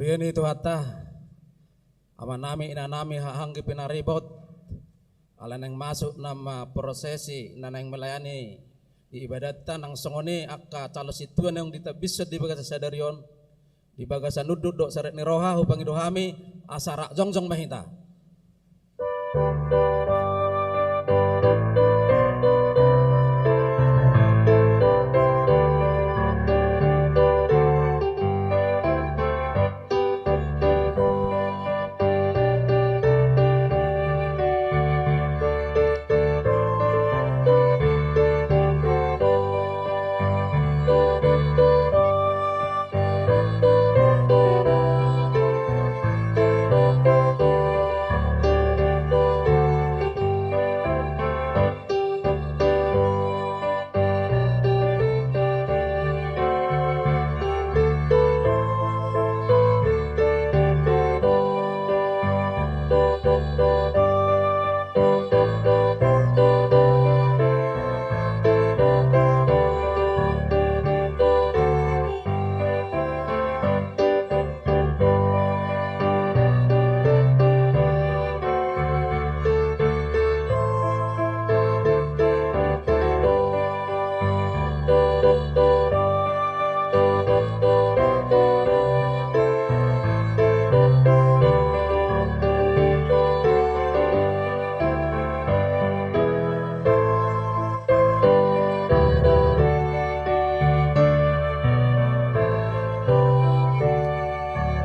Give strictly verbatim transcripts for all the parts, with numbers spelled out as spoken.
Ia ni Tuhanta, amanami, inanami, haha anggi pinaribot, ala naeng masuk nama prosesi na naeng melayani di ibadatta, nang songon i angka calon sintua naung ditambison di bagasan sadari on, di bagasan unduk dohot serep ni roha, hupangido hami asa rap jongjong ma hita.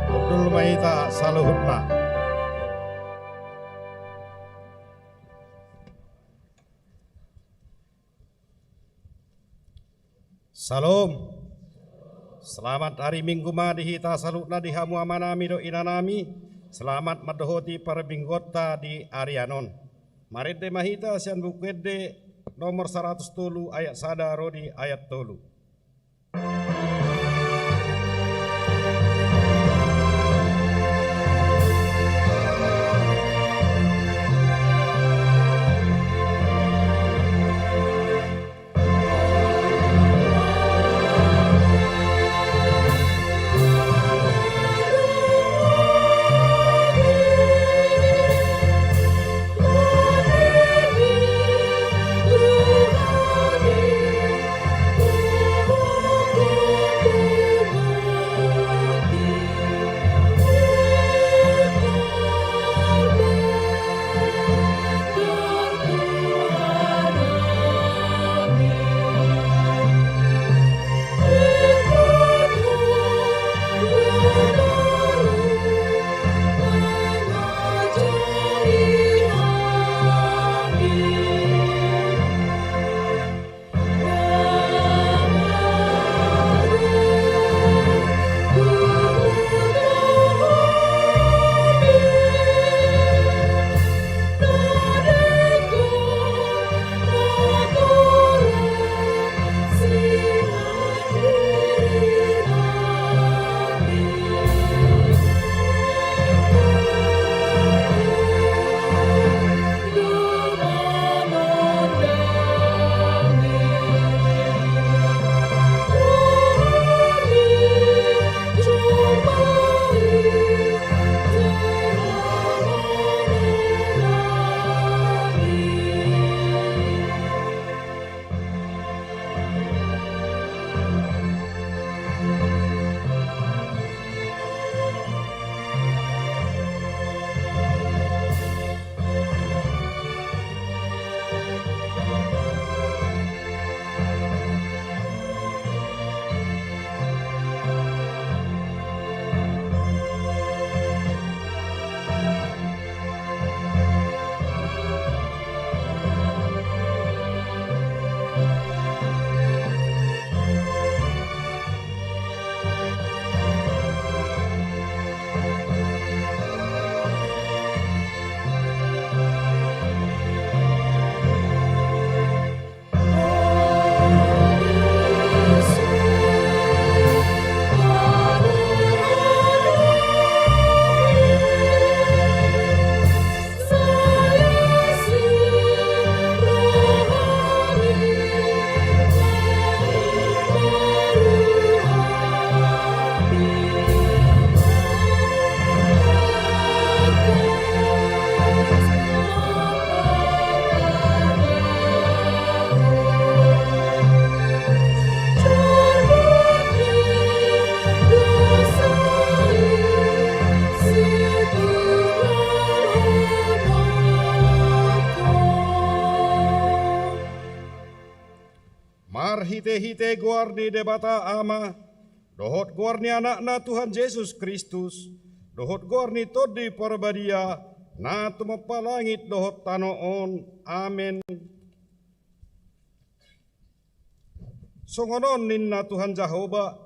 Hundul ma hita saluhutna. Syalom. Selamat hari Minggu ma di hita saluhutna, di hamu amanami dohot inanami. Selamat mandohoti parmingguonta di arian on. Marende ma hita sian Buku Ende nomor saratus tolu ayat sada ro di ayat tolu. marhitehite goar ni Debata Ama, dohot goar ni Anakna Tuhan Jesus Kristus, dohot goar ni Tondi Parbadia, na tumompa langit dohot tano on. Amen. Songon on ninna Tuhan Jahowa: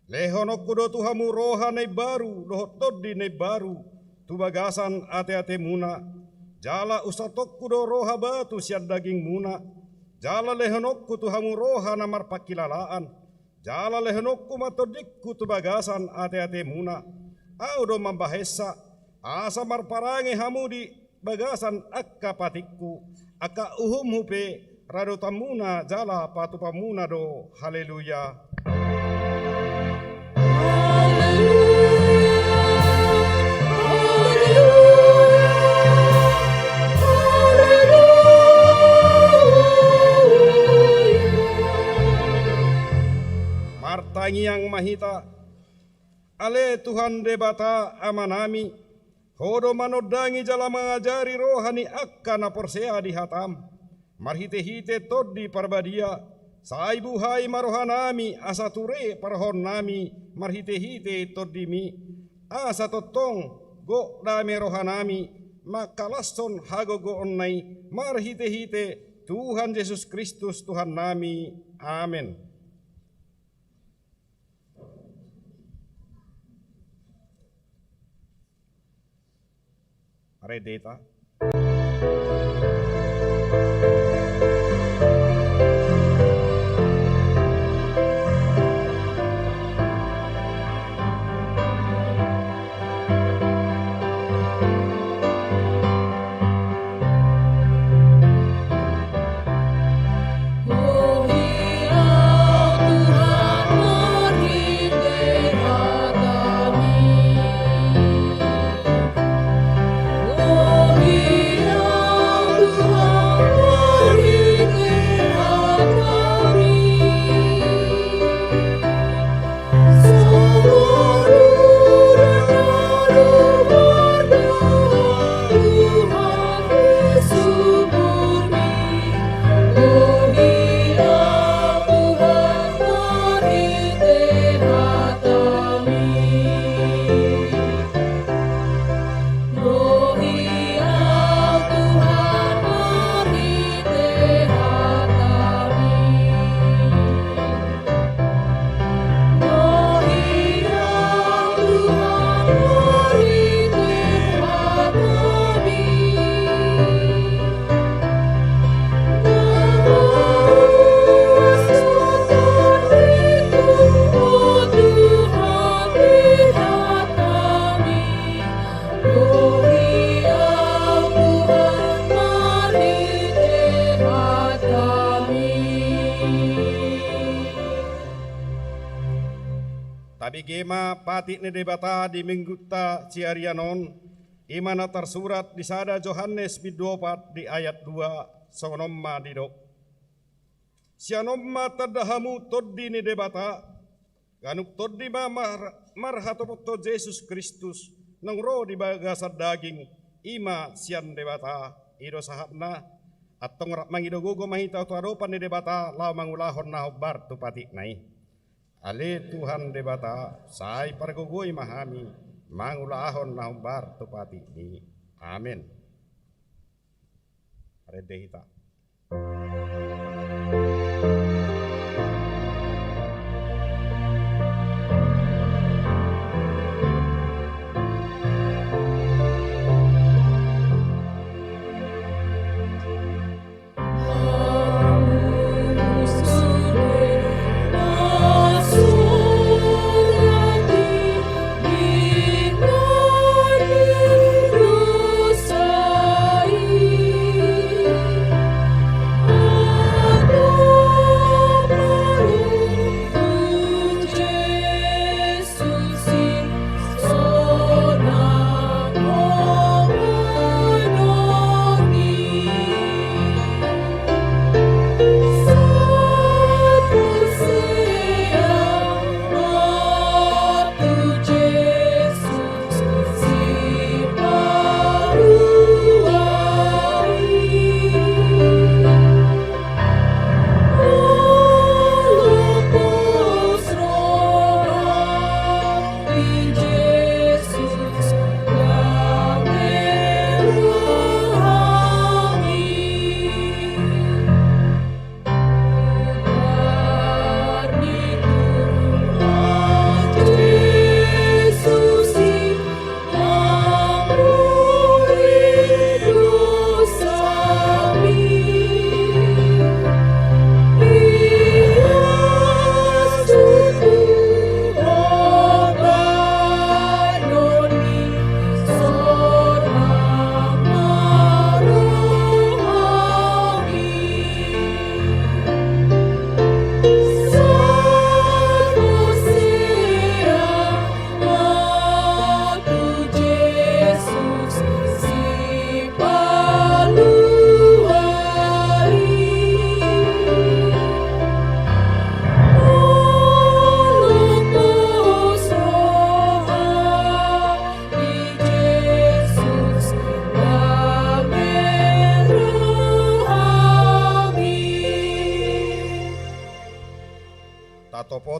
Lehononku do tu hamu roha na imbaru dohot tondi na imbaru tu bagasan ateatemuna. Jala unsalhonku do roha batu sian dagingmuna. Jala lehononku tu hamu roha na marpangkilalaan. Jala lehononku ma tondingku tu bagasan ateatemuna. Ahu do mambahensa, asa marparange hamu di bagasan angka patikku. Angka uhumhu pe radotanmuna jala patupamuna do. Haleluya. Martangiang ma hita. Ale Tuhan Debata Amanami, Ho do manondangi jala mangajari roha ni angka na porsea di hataM. Marhitehite Tondi Parbadia, sai buhai ma rohanami asa ture parhohomnami marhitehite TondiMi. Asa tongtong gok dame rohanami mangkalashon hagogoonna i marhitehite Tuhan Jesus Kristus Tuhannami. Amen. Marende hita. Tabege ma patik ni Debata di Minggunta siarian on, i ma na tarsurat di sada Johannes bindu opat di ayat dua, songon on ma didok: Sian on ma tanda hamu Tondi ni Debata. Ganup tondi ma mar-, marhatopothon Jesus Kristus, naung ro di bagasan daging, i ma sian Debata. I do sahatna. Antong rap mangido gogo ma hita tu adopan ni Debata laho mangulahon na hombar tu patikna i. Ale Tuhan Debata, sai pargogoi ma hami mangulahon na hombar tu patikmi. Amen. Marende hita.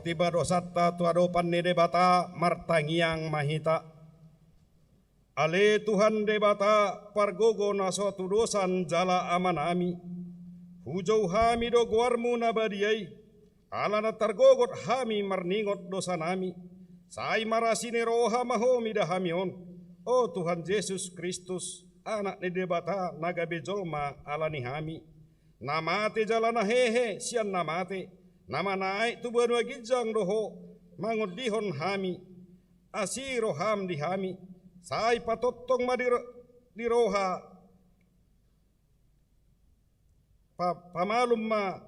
Tiba dosanta tu adopan ni Debata, martangiang ma hita. Ale Tuhan Debata, pargogo na so tudosan jala Amanami, hujou hami do goarmu na badia i, ala na targogot hami marningot dosanami. Sai marasi ni roha ma Ho mida hami on, o Tuhan Jesus Kristus, Anak ni Debata na gabe jolma ala ni hami, na mate jala na hehe sian na mate, na manaek tu banua ginjang do Ho mangondihon hami. Asi roham di hami, sai patongtong ma di ro-, di roha, pa-, pamalum ma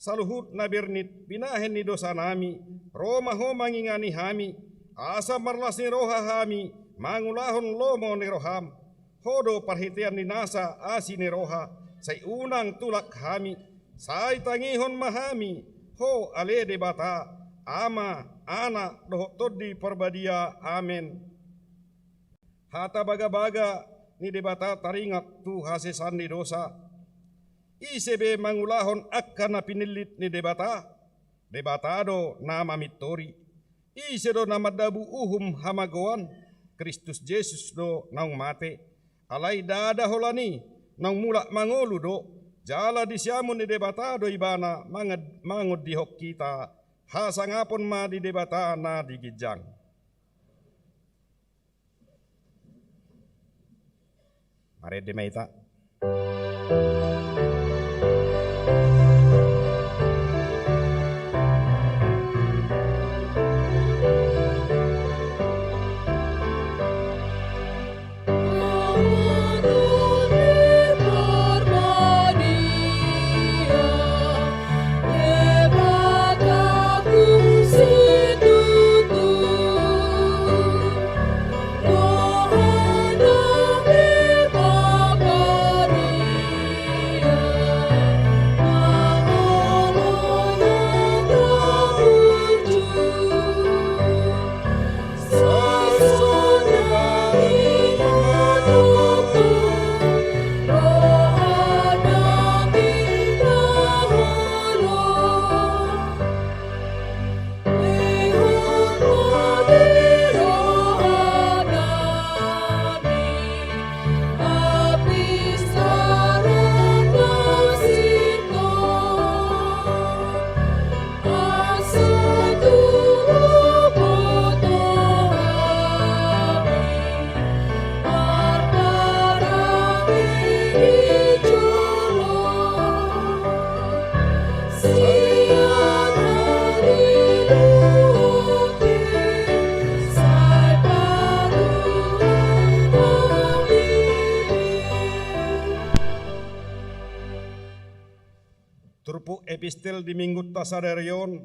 saluhut na bernit binahen ni dosanami. Ro ma Ho mangingani hami, asa marlas ni roha hami mangulahon lomo ni roham. Ho do parhitean ni nasa asi ni roha, sai unang tulak hami. Sai tangihon ma hami Ho, ale Debata, Ama, Anak dohot Tondi Parbadia. Amen. Hata bagabaga ni Debata taringot tu hasesaan ni dosa. Ise be mangulahon angka na pinillit ni Debata? Debata do na mamintori. Ise do na mandabu uhum hamagoan? Kristus Jesus do naung mate. Alai ndada holan i, naung mulak mangolu do, jala di siamun ni Debata do Ibana mangad-, mangondihon hita. Hasangapon ma di Debata na di ginjang. Marende ma hita. Turpuk epistel di minggunta sadari on,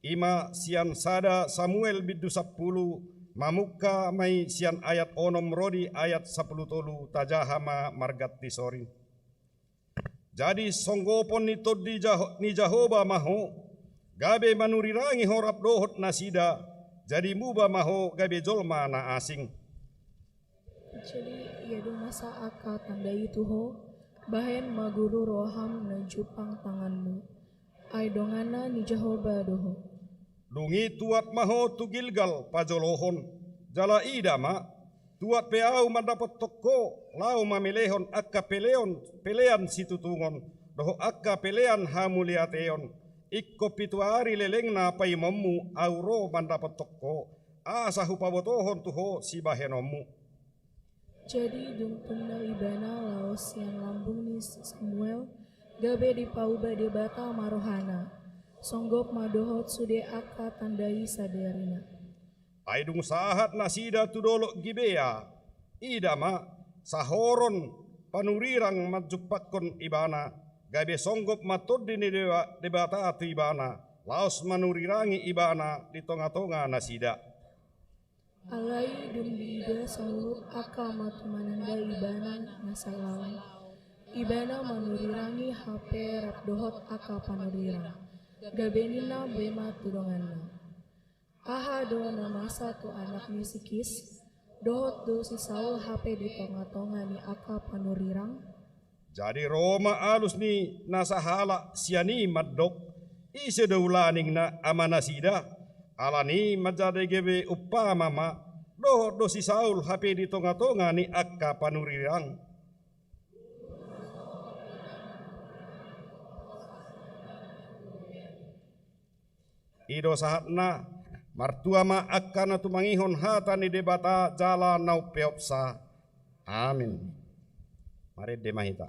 i ma sian sada Samuel bindu sampulu, mamungka ma i sian ayat onom ro di ayat sampulu tolu. Tajaha ma marganti sorin. Jadi songgopon ni Tondi Jaho-, ni Jahowa ma ho, gabe manurirangi ho rap dohot nasida, jadi muba ma ho gabe jolma na asing. Jadi ia do nasa angka tanda i tu ho, bahen ma guru roham na jumpang tanganmu. Ai donganna ni Jahowa do ho. Dung i tuat ma ho tu Gilgal pajolohon, jala ida ma, tuat pe ahu mandapothon ho, laho mamelehon angka peleon, pelean situtungon, dohot angka pelean hamauliateon. Ingkon pitu ari lelengna paimaonmu ahu ro mandapothon ho, asa hupabotohon tu ho sibahenonmu. Jadi dung punna ibana laos sian lambung ni Samuel, gabe dipauba Debata ma rohana. Songgop ma dohot sude angka tanda i sadarina. Ai dung sahat nasida tu dolok Gibea, ida ma, sahoron panurirang manjumpangkon ibana, gabe songgop ma Tondi ni Deba-, Debata tu ibana, laos manurirangi ibana di tongatonga nasida. Alai dung diida saluhut angka na tumananda ibana na salaon, ibana manurirangi hape rap dohot angka panurirang. Gabe ninna be ma tu donganna: Aha do na masa tu anak ni si Kis, dohot do si Saul hape di tongatonga ni angka panurirang? Jadi ro ma alus ni na sahalak sian i mandok: Ise do ulaning na amanasida? Alani manjadi gabe umpama ma, dohot do si Saul hape di tonga-tonga ni angka panurirang. I do sahatna. Martua ma angka na tumangihon hata ni Debata jala na umpeopsa. Amin. Marende ma hita.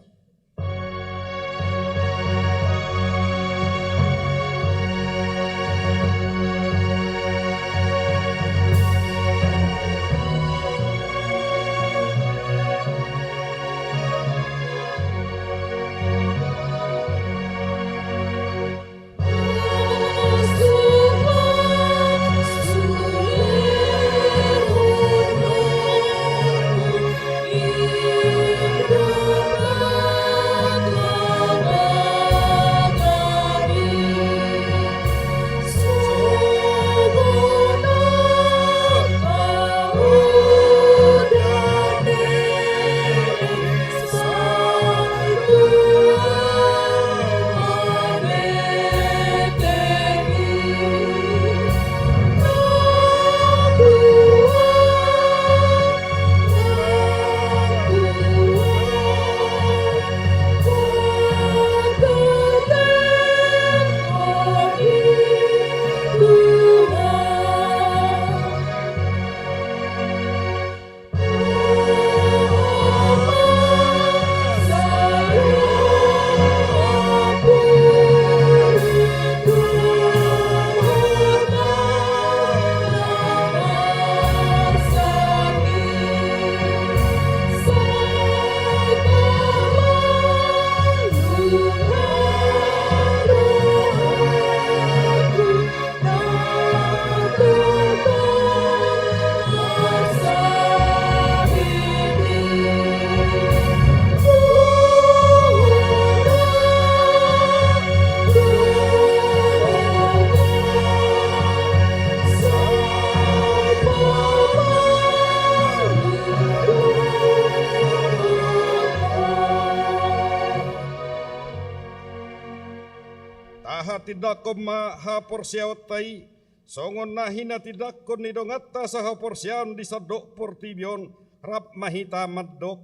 Tahatindangkon ma haporseaonta i, songon na hinatindangkon ni donganta sahaporseaon di sandok portibi on, rap ma hita mandok.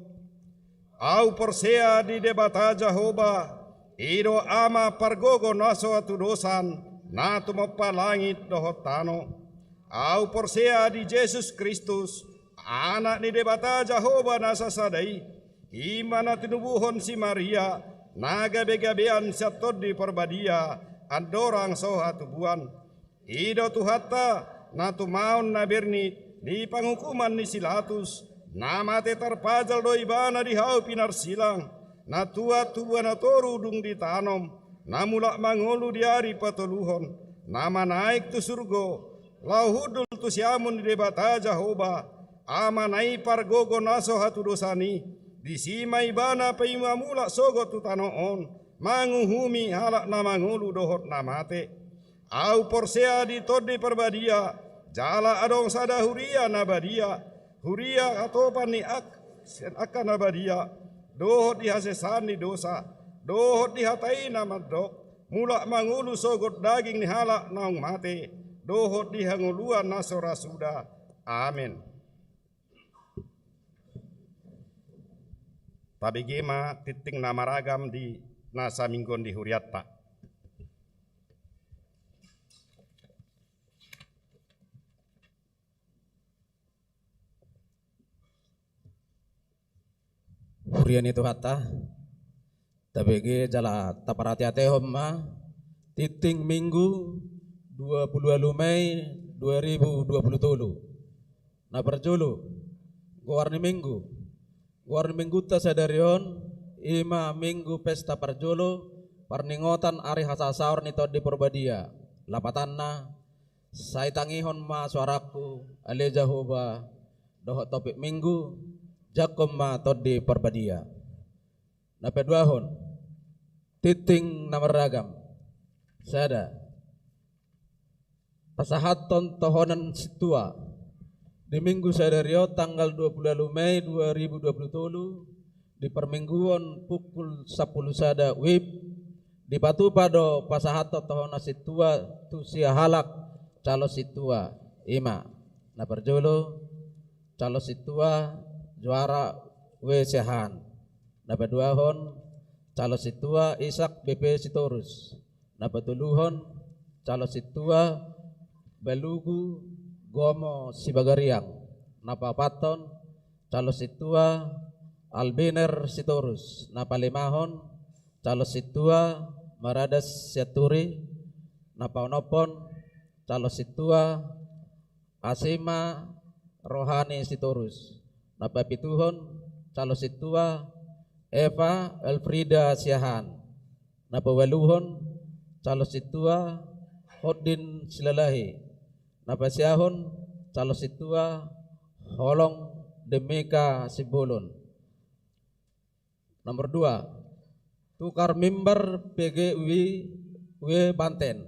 Ahu porsea di Debata Jahowa, i do Ama pargogo na so hatudosan, na tumompa langit dohot tano. Ahu porsea di Jesus Kristus, Anak ni Debata Jahowa na sasada i, i ma na tinubuhon si Maria, na gabe-gabean sian Tondi Parbadia, andorang so hatubuan. I do Tuhanta, na tumaon na bernit di panghukuman ni si Latus, na mate tarpajal do ibana di hau pinarsilang, na tuat tu banua toru dung ditanom, na mulak mangolu di ari patoluhon, na manaek tu surgo, laho hundul tu siamun ni Debata Jahowa, Amana i pargogo na so hatudosan i, disi ma ibana paima mulak sogot tu tano on, manguhumi halak na mangolu dohot na mate. Ahu porsea di Tondi Parbadia, jala adong sada huria na badia, huria hatopan ni ak-, sian angka na badia, dohot di hasesaan ni dosa, dohot di hata i na mandok, mulak mangolu sogot daging ni halak naung mate, dohot di hangoluan na so ra suda. Amen. Tabege ma tingting na maragam di na saminggu on di hurianta. Huria ni Tuhanta, tabege jala taparhate-hatehon ma tingting Minggu dua puluh ualu Mei dua ribu dua puluh tolu. Na parjolo, goar ni Minggu. Goar ni Minggunta sadari on, i ma Minggu pesta parjolo, parningotan ari hasasaor ni Tondi Parbadia. Lapatanna, sai tangihon ma soarangku, ale Jahowa, dohot topik Minggu, jangkon ma Tondi Parbadia. Na paduahon, tingting na marragam. Sada. Pasahathon tohonan sintua. Di Minggu sadari on tanggal dua puluh ualu Mei dua ribu dua puluh tolu, di parmingguon pukul sampulu sada wib, Dipatupa do pasahathon tohona sintua tu sia halak calon sintua, i ma: na parjolo, calon sintua Juara W Siahaan. Na paduahon, calon sintua Ishak B P Sitorus. Na patoluhon, calon sintua Balugu Gomo Sibagariang. Na paopathon, calon sintua Albiner Sitorus. Na palimahon, calon sintua Maradas Sianturi. Na paonomhon, calon sintua Asima Rohani Sitorus. Na papituhon, calon sintua Eva Elfrida Siahaan. Na paualuhon, calon sintua Hoddin Silalahi. Na pasiahon, calon sintua Holong Demika Simbolon. Nomor dua, tukar mimbar P G W W Banten.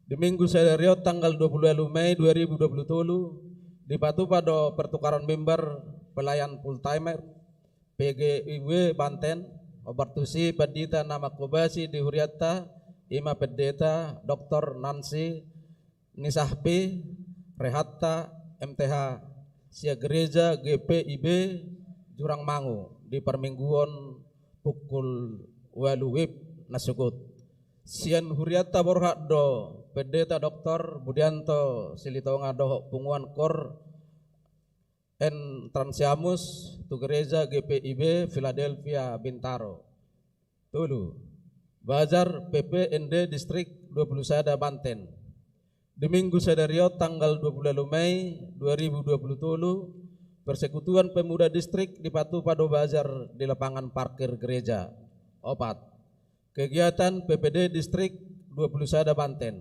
Di Minggu sadari on tanggal dua puluh ualu Mei dua ribu dua puluh tolu, dipatupa do pertukaran mimbar pelayan full timer P G W W Banten, hombar tusi pandita na manghobasi di hurianta, i ma Pendeta Doktor Nancy Nisahpi, Rehatta, M T H, sian gereja G P I B Jurangmangu di parmingguon pukul ualu W I B na sogot. Sian hurianta borhat do Pendeta Doktor Budianto Silitonga dohot punguan Koor Entranciamus tu gereja G P I B Philadelphia Bintaro. Tolu, bazar P P N D Distrik dua puluh sada Banten. Di Minggu sadari on tanggal dua puluh ualu Mei dua ribu dua puluh tolu, Persekutuan Pemuda Distrik dipatupa do bazar di lapangan parkir gereja. Opat, kegiatan P P D Distrik dua puluh sada Banten.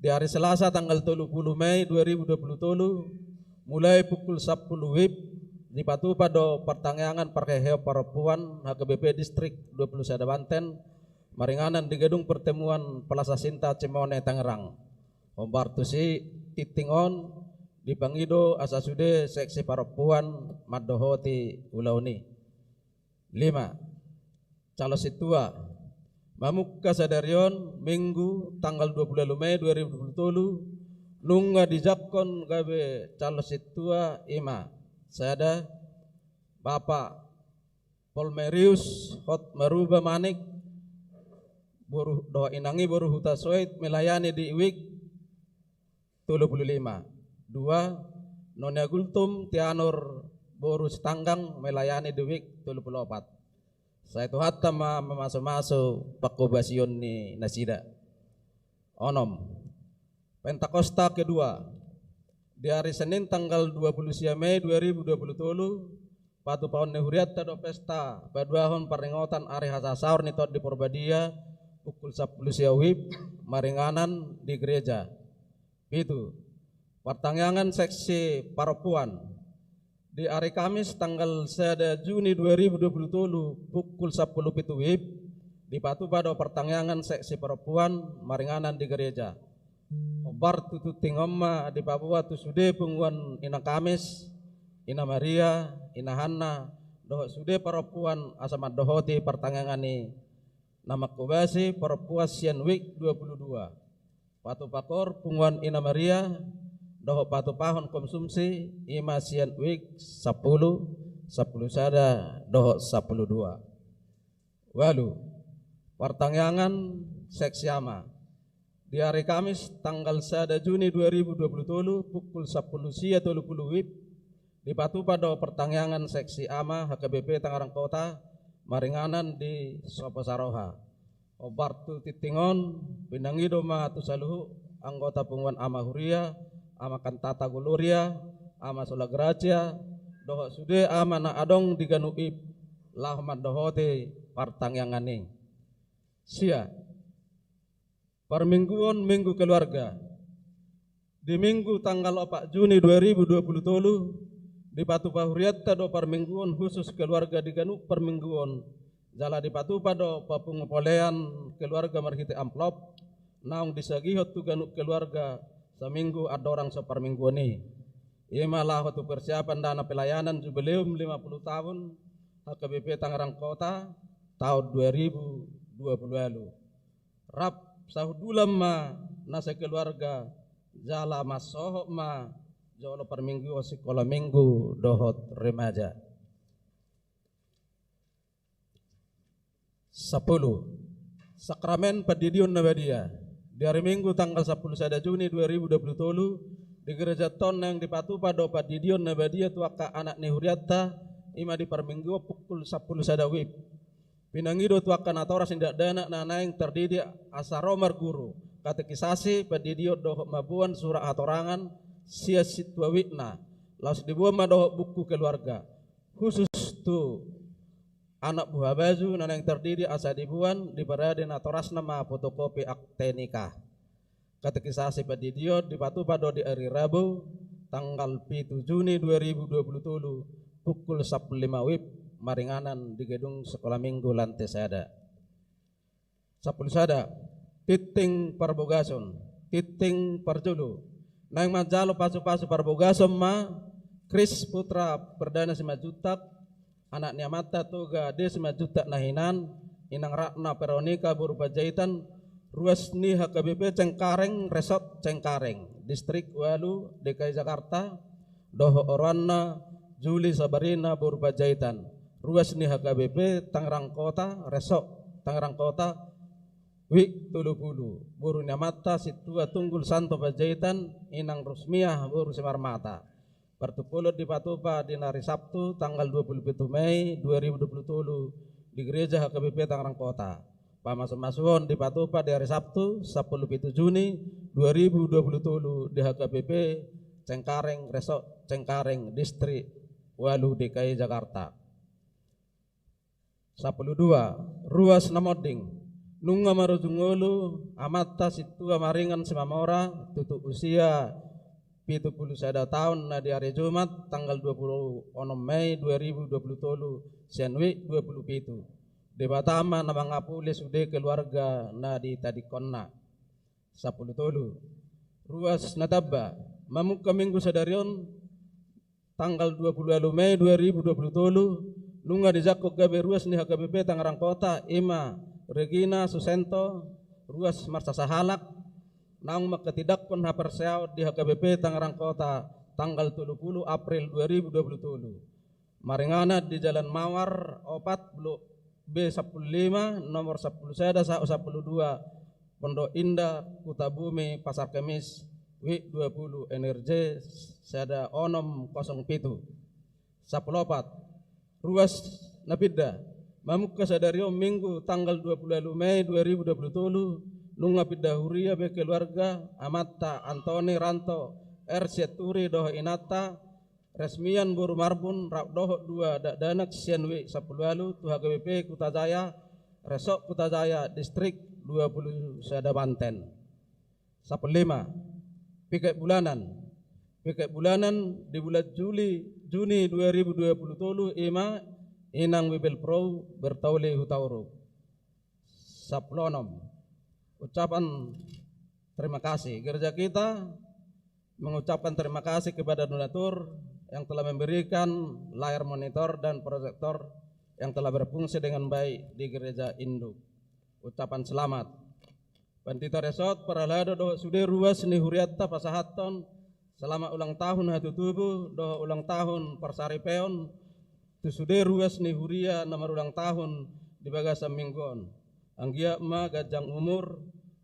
Di ari Selasa tanggal tolu puluh Mei dua ribu dua puluh tolu, mulai pukul sampulu W I B, dipatupa do partangiangan parheheon parompuan H K B P Distrik dua puluh sada Banten, maringanan di Gedung Pertemuan Plaza Sinta Cimone Tangerang. Hombar tusi tingting on, dipangido asa sude seksi parompuan mandohoti ulaon i. Lima, calon sintua. Mamungka sadari on, Minggu, tanggal dua puluh ualu Mei dua ribu dua puluh tolu, nunga dijangkon gabe calon sintua i ma: sada, Bapak Polmerius Hotmaruba Manik, boru, dohot inang i boru Hutasoit, melayani di wik tolu puluh lima. Dua, Nona Gultom Tianor boru Sitanggang, melayani di wik tolu puluh opat. Sai Tuhanta ma mamasumasu panghobasion ni nasida. Onom, Pentakosta kedua. Di ari Senin tanggal dua puluh sia Mei dua ribu dua puluh tolu, patupaon ni hurianta do pesta paduahon parningotan ari hasasaor ni Tondi Porbadia pukul sampulu sia W I B maringanan di gereja. Pitu, partangiangan seksi parompuan. Di ari Kamis tanggal sada Juni dua ribu dua puluh tolu pukul sampulu pitu W I B, dipatupa do partangiangan seksi parompuan maringanan di gereja. Hombar tu tingting on ma dipaboa tu sude punguan Ina Kamis, Ina Maria, Ina Hanna, dohot sude parompuan asa mandohoti partangiangan i, na manghobasi parompuan sian wik dua puluh dua. Patupa Koor punguan Ina Maria dohot patupahon konsumsi, i ma sian wik sampulu, sampulu sada dohot sampulu dua. Ualu, partangiangan seksi ama. Di ari Kamis tanggal sada Juni dua ribu dua puluh tolu pukul sampulu sia tolu puluh W I B, dipatupa do partangiangan seksi ama H K B P Tangerang Kota maringanan di Sopo Saroha. Hombar tu tingting on, pinangido ma tu saluhut anggota punguan ama huria, ama Cantata Gloria, ama Sola Gratia, dohot sude ama na adong di ganup i laho mandohoti partangiangan i. Sia, parmingguon Minggu Keluarga. Di Minggu tanggal opat Juni dua ribu dua puluh tolu, dipatupa hurianta do parmingguon khusus keluarga di ganup parmingguon, jala dipatupa do papungu polean keluarga marhite amplop, naung disagihon tu ganup keluarga saminggu andorang saparmingguon i. I ma laho tu persiapan dana pelayanan Jubileum lima puluh tahun H K B P Tangerang Kota taon dua ribu dua puluh ualu. Rap sahundulan ma na sekeluarga, jala mansohot ma jolo parmingguon sikola minggu dohot remaja. Sampulu. Sakramen pandidion na badia. Di ari Minggu tanggal sampulu sada Juni dua ribu dua pulu tolu, di gereja on naeng dipatupa do pandidion na badia tu angka anak ni hurianta, i ma di parmingguon pukul sampulu sada wib. Pinangido tu angka natoras ni dakdanak na naeng tardidi asa ro marguru, katekisasi, pandidion dohot mamboan surat hatorangan sian sintua wibna, laos diboan ma dohot buku keluarga. Khusus tu anak buha baju na naeng tardidi asa diboan, diparade natorasna ma fotokopi akte nikah. Katekisasi pandidion dipatupa do di ari Rabu, tanggal pitu Juni dua ribu dua pulu tolu, pukul sampulu lima wib, maringanan di gedung Sekolah Minggu lantai sada. Sampulu sada. Tingting parbogason, tingting parjolo. Naeng manjalo pasupasu parbogason ma Kris putra Perdana Simanjuntak, anak ni amanta Toga de Simanjuntak na hinan, inang Ratna Veronika boru Panjaitan, ruas ni H K B P Cengkareng, Resort Cengkareng, Distrik Walu, D K I Jakarta, dohot oroanna Juli Sabarina boru Panjaitan, ruas ni H K B P Tangerang Kota, Resort Tangerang Kota, wib tolu pulu, boru ni amanta Sintua Tunggul Santo Panjaitan, inang Rusmiah boru Simarmata. Partumpolon dipatupa di ari Sabtu tanggal dua pulu pitu Mei dua ribu dua pulu tolu di Gereja H K B P Tangerang Kota. Pamasumasuon dipatupa di ari Sabtu sampulu pitu Juni dua ribu dua pulu tolu di H K B P Cengkareng, Resort Cengkareng, Distrik Walu, D K I Jakarta. Sampulu dua. Ruas na monding. Nunga marujung ngolu amanta Sintua Maringan Simamora, tutu usia pitu pulu sada taon, na di ari Jumat tanggal dua pulu onom Mei dua ribu dua pulu tolu, sian wib dua pulu pitu. Debata ma na mangapuli sude keluarga na ditadingkonna. Sampulu tolu. Ruas na tamba. Mamungka Minggu sadari on, tanggal dua pulu ualu Mei dua ribu dua pulu tolu, nunga dijangkon gabe ruas ni H K B P Tangerang Kota, i ma Regina Susento, ruas marsasahalak, naung mangkatindangkon haporseaon di H K B P Tangerang Kota, tanggal tolu pulu April dua ribu dua pulu tolu. Maringanan di Jalan Mawar opat, Blok B sampulu lima, nomor sampulu sada sahat sampulu dua, Pondok Indah, Kutabumi, Pasar Kemis, wib dua pulu, N R J sada onom kosong pitu. Sampulu opat. Ruas na pinda. Mamungka sadari on Minggu tanggal dua pulu ualu Mei dua ribu dua pulu tolu, nunga pinda huria be keluarga amanta Antoni Ranto R Sianturi dohot inanta Resmian boru Marbun rap dohot dua dakdanak sian wib sampulu ualu tu H K B P Kutajaya, Resort Kutajaya, Distrik dua pulu sada Banten. Sampulu lima. Piket bulanan. Piket bulanan di bulan Juli, Juni dua ribu dua pulu tolu, i ma inang Bibelvrouw Bertauli Hutahuruk. Sampulu onom. Ucapan terima kasih. Gereja kita mengucapkan terima kasih kepada donatur yang telah memberikan layar monitor dan proyektor yang telah berfungsi dengan baik di gereja induk. Ucapan selamat. Pandita Resort, parhalado dohot sude ruas ni hurianta pasahathon selamat ulang tahun hatutubu dohot ulang tahun parsaripeon tu sude ruas ni huria na marulang tahun di bagasan Minggu on. Anggiat ma ganjang umur,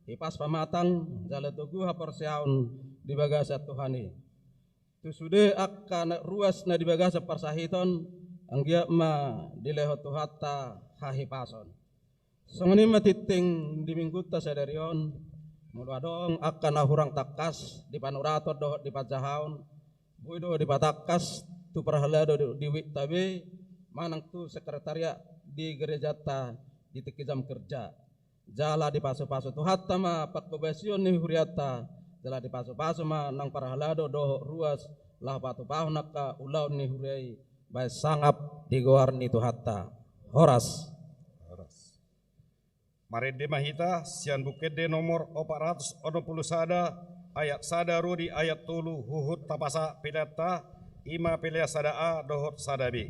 hipas pamatang, jala togu haporseaon di bagasan Tuhan i. Tu sude angka na ruas na di bagasan parsahiton, anggiat ma dilehon Tuhanta hahipason. Songon i ma tingting di Minggunta sadari on, molo adong angka na hurang tangkas di panuraton dohot di panjahaon, boi do dipatangkas tu parhalado di, di wibta be, manang tu sekretariat di gerejanta di tingki jam kerja. Jala dipasupasu Tuhanta ma panghobasion ni hurianta, jala dipasupasu ma nang parhalado dohot ruas laho patupahon angka ulaon ni huria i bahen sangap di goar ni Tuhanta. Horas. Horas. Marende ma hita sian Buku Ende nomor opat ratus onom pulu sada, ayat sada ro di ayat tolu, huhut tapasahat peleanta, i ma pelean sada A dohot sada B.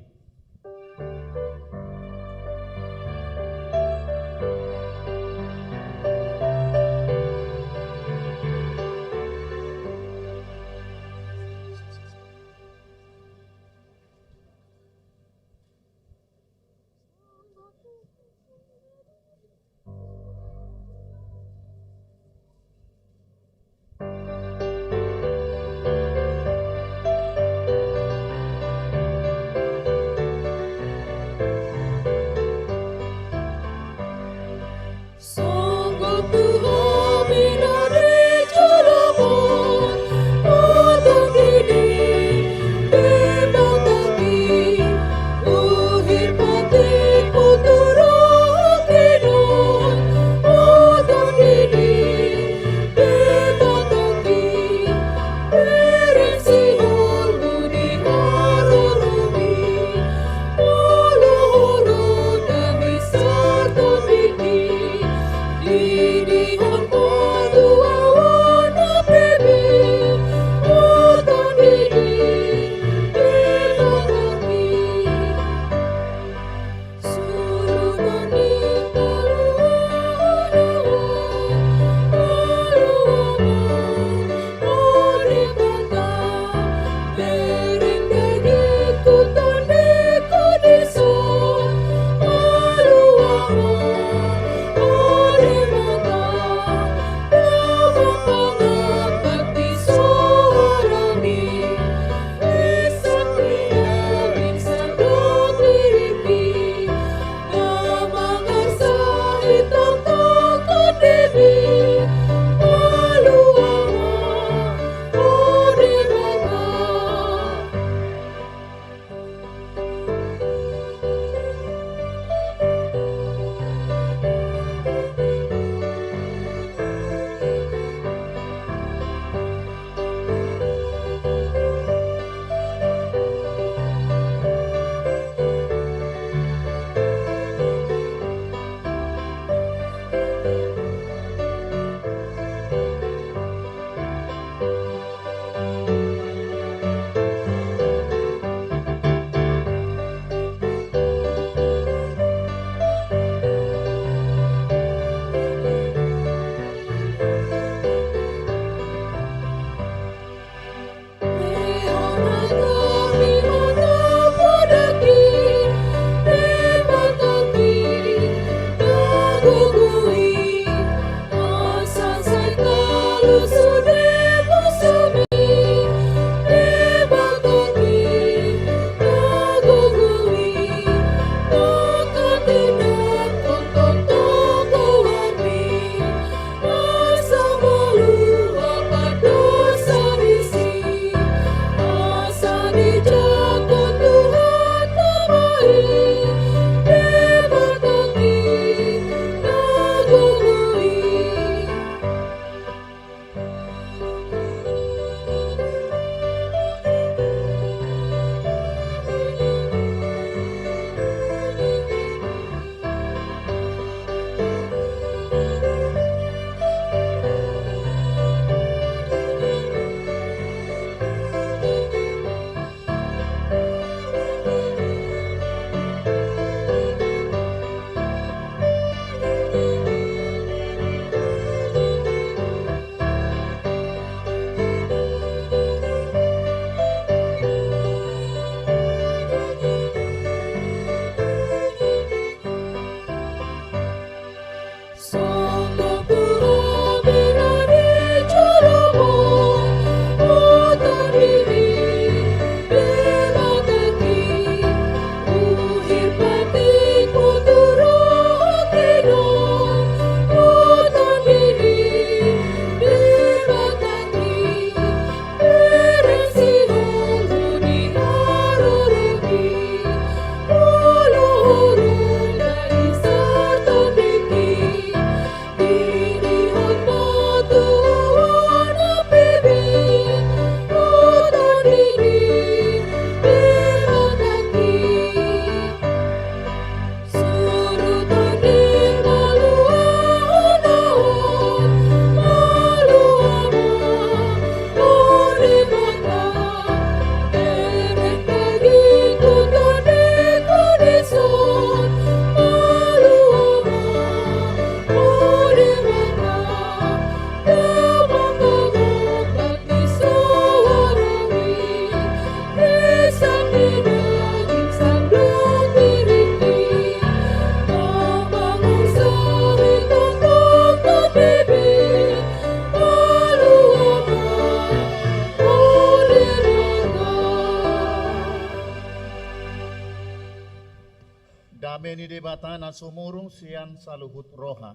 Dame ni Debata na sumurung sian saluhut roha,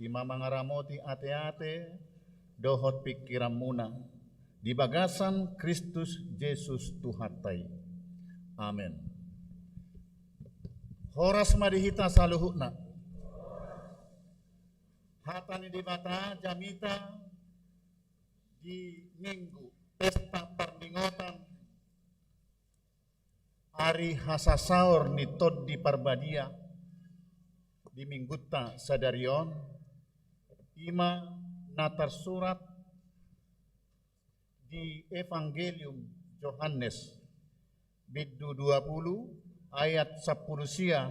i ma mangaramoti ateate dohot pingkiranmuna di bagasan Kristus Jesus Tuhanta i. Amen. Horas ma di hita saluhutna. Hata ni Debata jamita di Minggu pesta parningotan ari hasasaor ni Tondi Parbadia di Minggunta sadari on, i ma na tarsurat di Evangelium Johannes, bindu dua pulu, ayat sampulu sia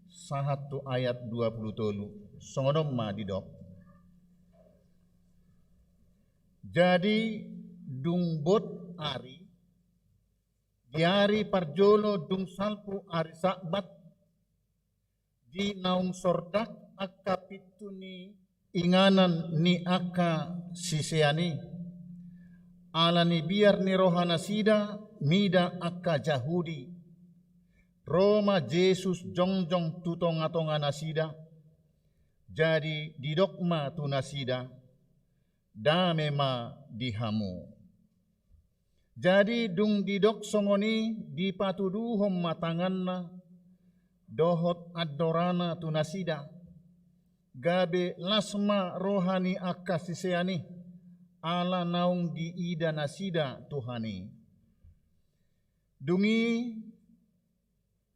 sahat tu ayat dua pulu tolu. Songon on ma didok. Jadi, dung bot ari, di ari parjolo dung salpu ari Sabat, di naung sordak angka pintu ni inganan ni angka sisean i, ala ni biar ni rohanasida mida angka Jahudi, ro ma Jesus jongjong tu tongatonganasida. Jadi didok ma tu nasida, "Dame ma di hamu." Jadi dung didok songon i, dipatuduhon ma tanganna dohot andorana tu nasida, gabe las ma roha ni angka sisean i, ala naung diida nasida Tuhan i. Dung i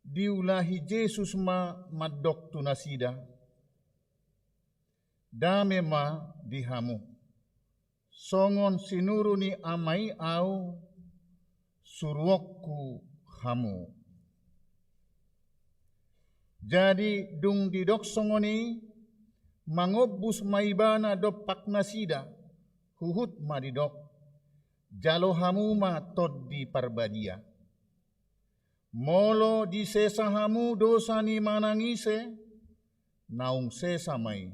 diulahi Jesus ma mandok tu nasida, "Dame ma di hamu. Songon sinuru ni Ama i Ahu, suruonku hamu." Jadi dung didok songon i, mangombus ma Ibana dompak nasida, huhut ma didok, "Jalo hamu ma Tondi Parbadia. Molo disesa hamu dosa ni manang ise, naung sesa ma i.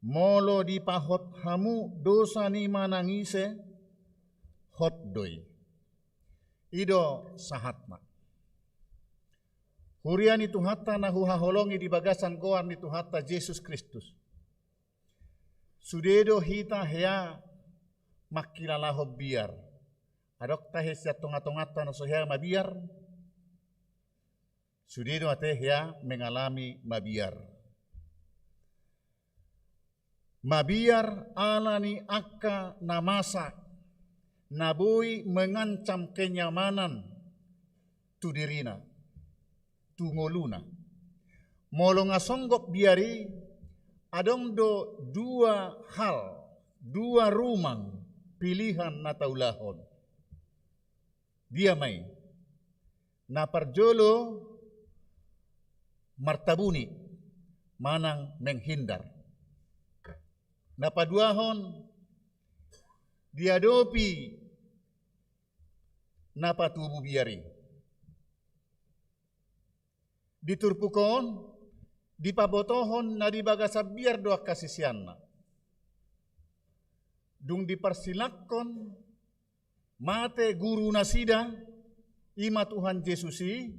Molo dipahot hamu dosa ni manang ise, hot do i." I do sahatna. Huria ni Tuhanta na huhaholongi di bagasan goar ni Tuhanta Jesus Kristus. Sude do hita hea mangkilalahon biar. Adong tahe sian tongatonganta na so hea mabiar? Sude do ate hea mengalami mabiar. Mabiar ala ni angka na masa, na boi mengancam kenyamanan tu dirina, tu ngoluna. Molo nga songgop biar i, adong do dua hal, dua rumang pilihan na taulahon. Dia ma i? Na parjolo, martabuni manang menghindar. Na paduahon, diadopi na patubu biar i. Di turpuk on, dipabotohon na di bagasan biar do angka siseanna. Dung diparsilanghon mate gurunasida, i ma Tuhan Jesus i,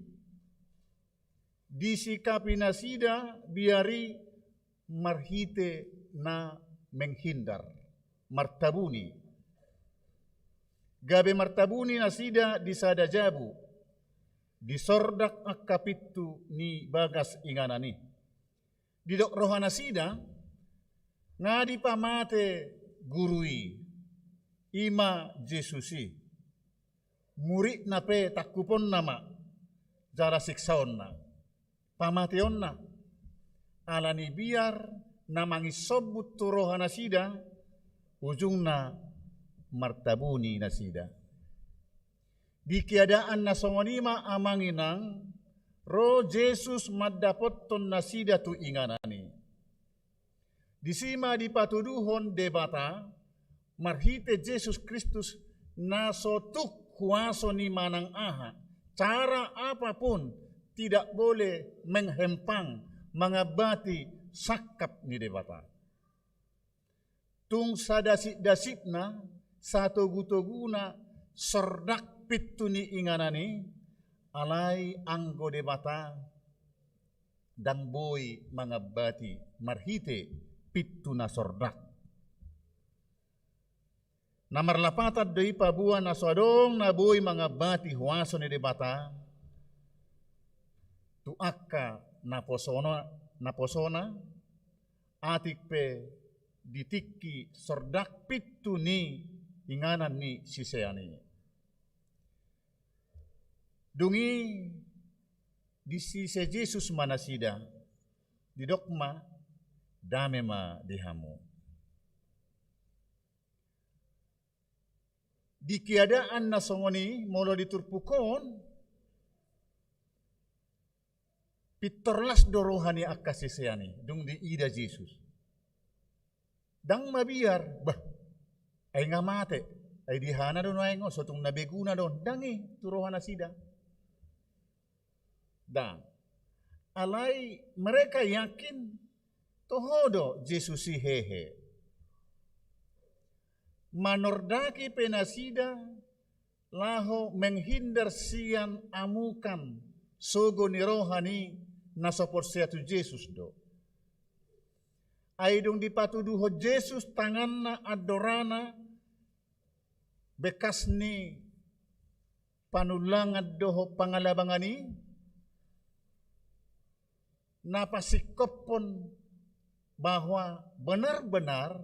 disikapi nasida biar i marhite na menghindar, martabuni. Gabe martabuni nasida di sada jabu, disordak angka pintu ni bagas inganan i. Didok rohanasida, nga dipamate guru i, i ma Jesus i. Muridna pe tangkuponna ma jala siksaonna, pamateonna. Ala ni biar na manginsombut tu rohanasida, ujungna martabuni nasida. Di keadaan na songon i ma, amang inang, ro Jesus mandapothon nasida tu inganan i. Disi ma dipatuduhon Debata marhite Jesus Kristus na so tuk huaso ni manang aha, cara apa pun tidak boleh menghempang, mangambati sangkap ni Debata. Tung sadasipdasipna, satogutoguna sordak pintu ni inganan i, alai anggo Debata ndang boi mangambati marhite pintu na sordak. Na marlapatan do i paboa na so adong na boi mangambati huaso ni Debata tu angka naposona, naposona, atik pe di tingki sordak pintu ni inganan ni sisean i. Dung i disise Jesus ma nasida, didok ma: Dame ma di hamu. Di keadaan na songon i, molo di turpuk on, pintor las do roha ni angka sisean i dung diida Jesus. Ndang mabiar, bah, ai nga mate, ai di hana do nuaeng on, so tung na beguna do on, ndang i tu roha nasida. Ndang. Alai mereka yakin toho do Jesus i hehe. Manordaki pe nasida laho menghindar sian amukan sogo ni roha ni na so porsea tu Jesus do. Ai dung dipatuduhon Jesus tanganna, andorana, bekas ni panullangan dohot pangalabangan i, na pasingkophon bahwa benar-benar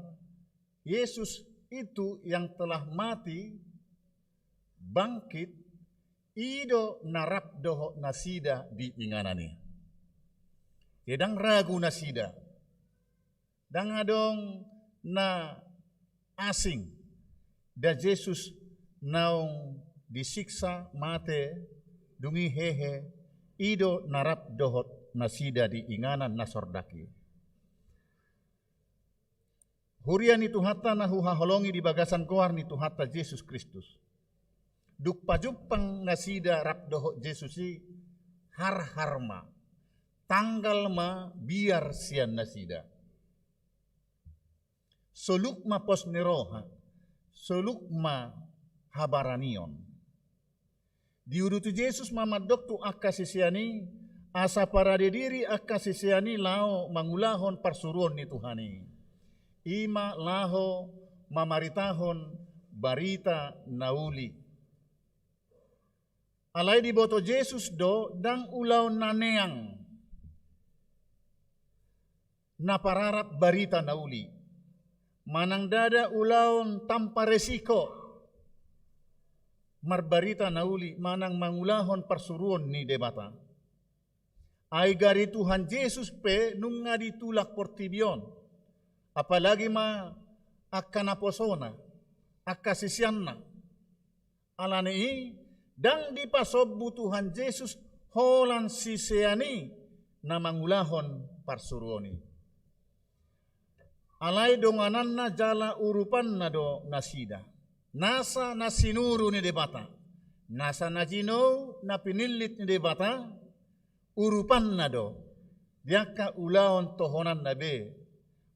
Yesus itu yang telah mati, bangkit, i do na rap dohot nasida di inganan i. Jadi ndang ragu nasida. Ndang adong na asing, da Jesus naung disiksa mate, dung i hehe, i do na rap dohot nasida di inganan na sordak i. Huria ni Tuhanta na huhaholongi di bagasan goar ni Tuhanta Jesus Kristus. Dung pajumpang nasida rap dohot Jesus i, harhar ma, tanggal ma biar sian nasida. Soluk ma pos ni roha, soluk ma habaranion. Diuduti Jesus ma mandok tu angka sisean i, asa parade diri angka sisean i laho mangulahon parsuruon ni Tuhan i. I ma laho mamaritahon barita na uli. Alai diboto Jesus do ndang ulaon na neang na pararap barita na uli, manang ndada ulaon tanpa resiko marbarita na uli manang mangulahon parsuruon ni Debata. Ai gari Tuhan Jesus pe nunga ditulak portibi on, apalagi ma angka naposona, angka siseanna. Alani i, ndang dipasombu Tuhan Jesus holan sisean i na mangulahon parsuruon i. Alai dongananna jala urupanna do nasida. Nasa na sinuru ni Debata. Nasa na jinou na pinillit ni Debata, urupanna do. Di angka ulaon tohonanna be,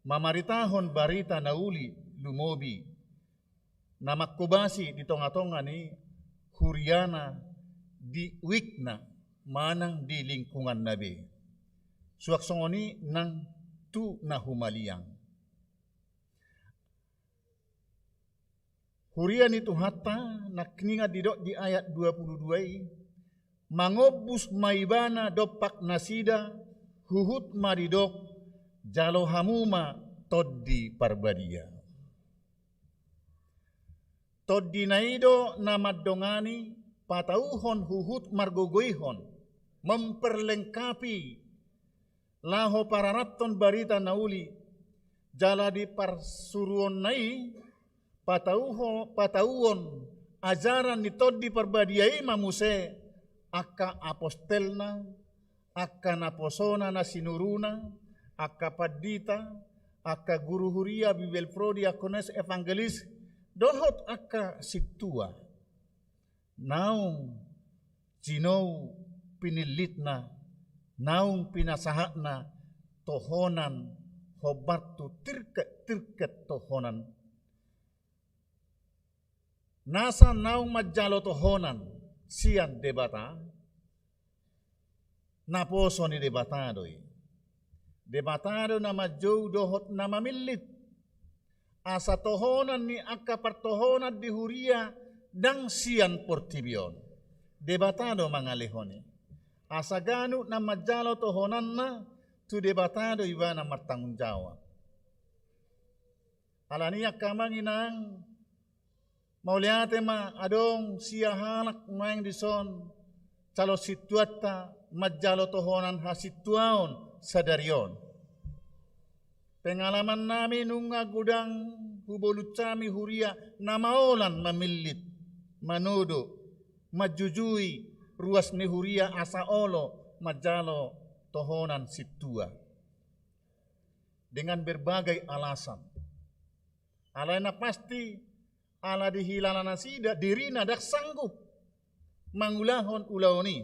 mamaritahon barita na uli lumobi na mangkobasi di tonga-tonga ni huriana, di wikna, manang di lingkunganna be. Suang songon i nang tu na humaliang. Huria ni Tuhanta, nangkiningan didok di ayat dua puluh dua i, mangombus ma ibana dompak nasida, huhut ma didok, jalo hamu ma Tondi Parbadia. Tondina i do na mandongani patauhon huhut margogoihon, memperlengkapi laho pararathon barita na uli, jala di parsuruonna i patauho-, patauhon ajaran ni Tondi Parbadia i ma muse angka apostelna, angka naposona na sinuruna, angka pandita, angka guru huria, Bibelprodi, akones, evangelis, dohot angka sintua. Naung jinou pinillitna, naung pinasahatna tohonan hombar tu tirket-tirket tohonan. Nasa naung manjalo tohonan sian Debata, Naposo ni Debata do i. Debata do na manjou dohot na mamillit. Asa tohonan ni angka partohonan di huria ndang sian portibi on. Debata do mangalehon i. Asa ganup na manjalo tohonanna tu Debata do ibana martanggung jawab. Alani i angka amang inang, mauliate ma adong sia halak nuaeng dison calon sintuanta manjalo tohonan hasintuaon sadari on. Pengalaman nami nunga godang hubolut hami huria na maolan mamillit, manodo, manjujui ruas ni huria asa olo manjalo tohonan sintua. Dengan berbagai alasan. Alai na pasti ala dihilala nasida dirina ndang sanggup mangulahon ulaon i.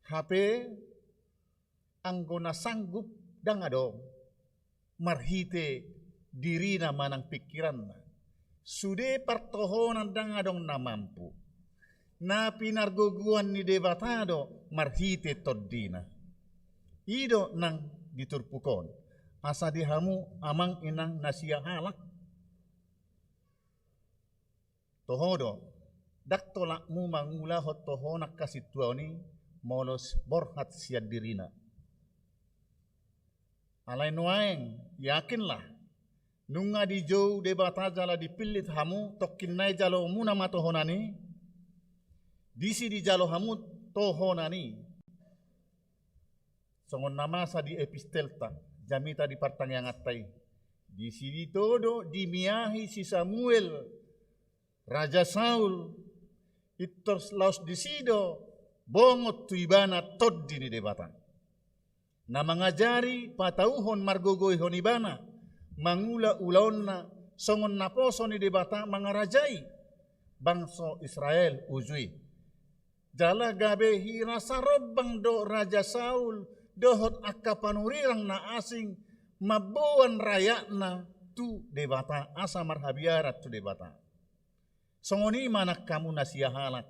Hape anggo na sanggup ndang adong marhite dirina manang pingkiranna. Sude partohonan ndang adong na mampu. Na pinargogoan ni Debata do marhite tondina. I do nang di turpuk on. Asa di hamu amang inang na sia halak. Toho do, ndang tolapmu mangulahon tohonan hasintuaon i molo borhat sian dirina. Alai nuaeng, yakinlah, nunga dijou Debata jala dipillit hamu, tongkin nai jalomuna ma tohonan i, disi dijalo hamu tohonan i. Songon na masa di epistelta, jamita di partangianganta i. Disi do dimiahi si Samuel Raja Saul, pintor laos disi do bongot tu ibana Tondi ni Debata. Na mangajari patauhon margogoihon ibana, mangula ulaonna songon naposo ni Debata mangarajai bangso Israel uju i. Jala gabe hira sarombang do Raja Saul dohot angka panurirang na asing mamboan rayatna tu Debata, asa marhabiaran tu Debata. Songon i ma nang hamu na sia halak.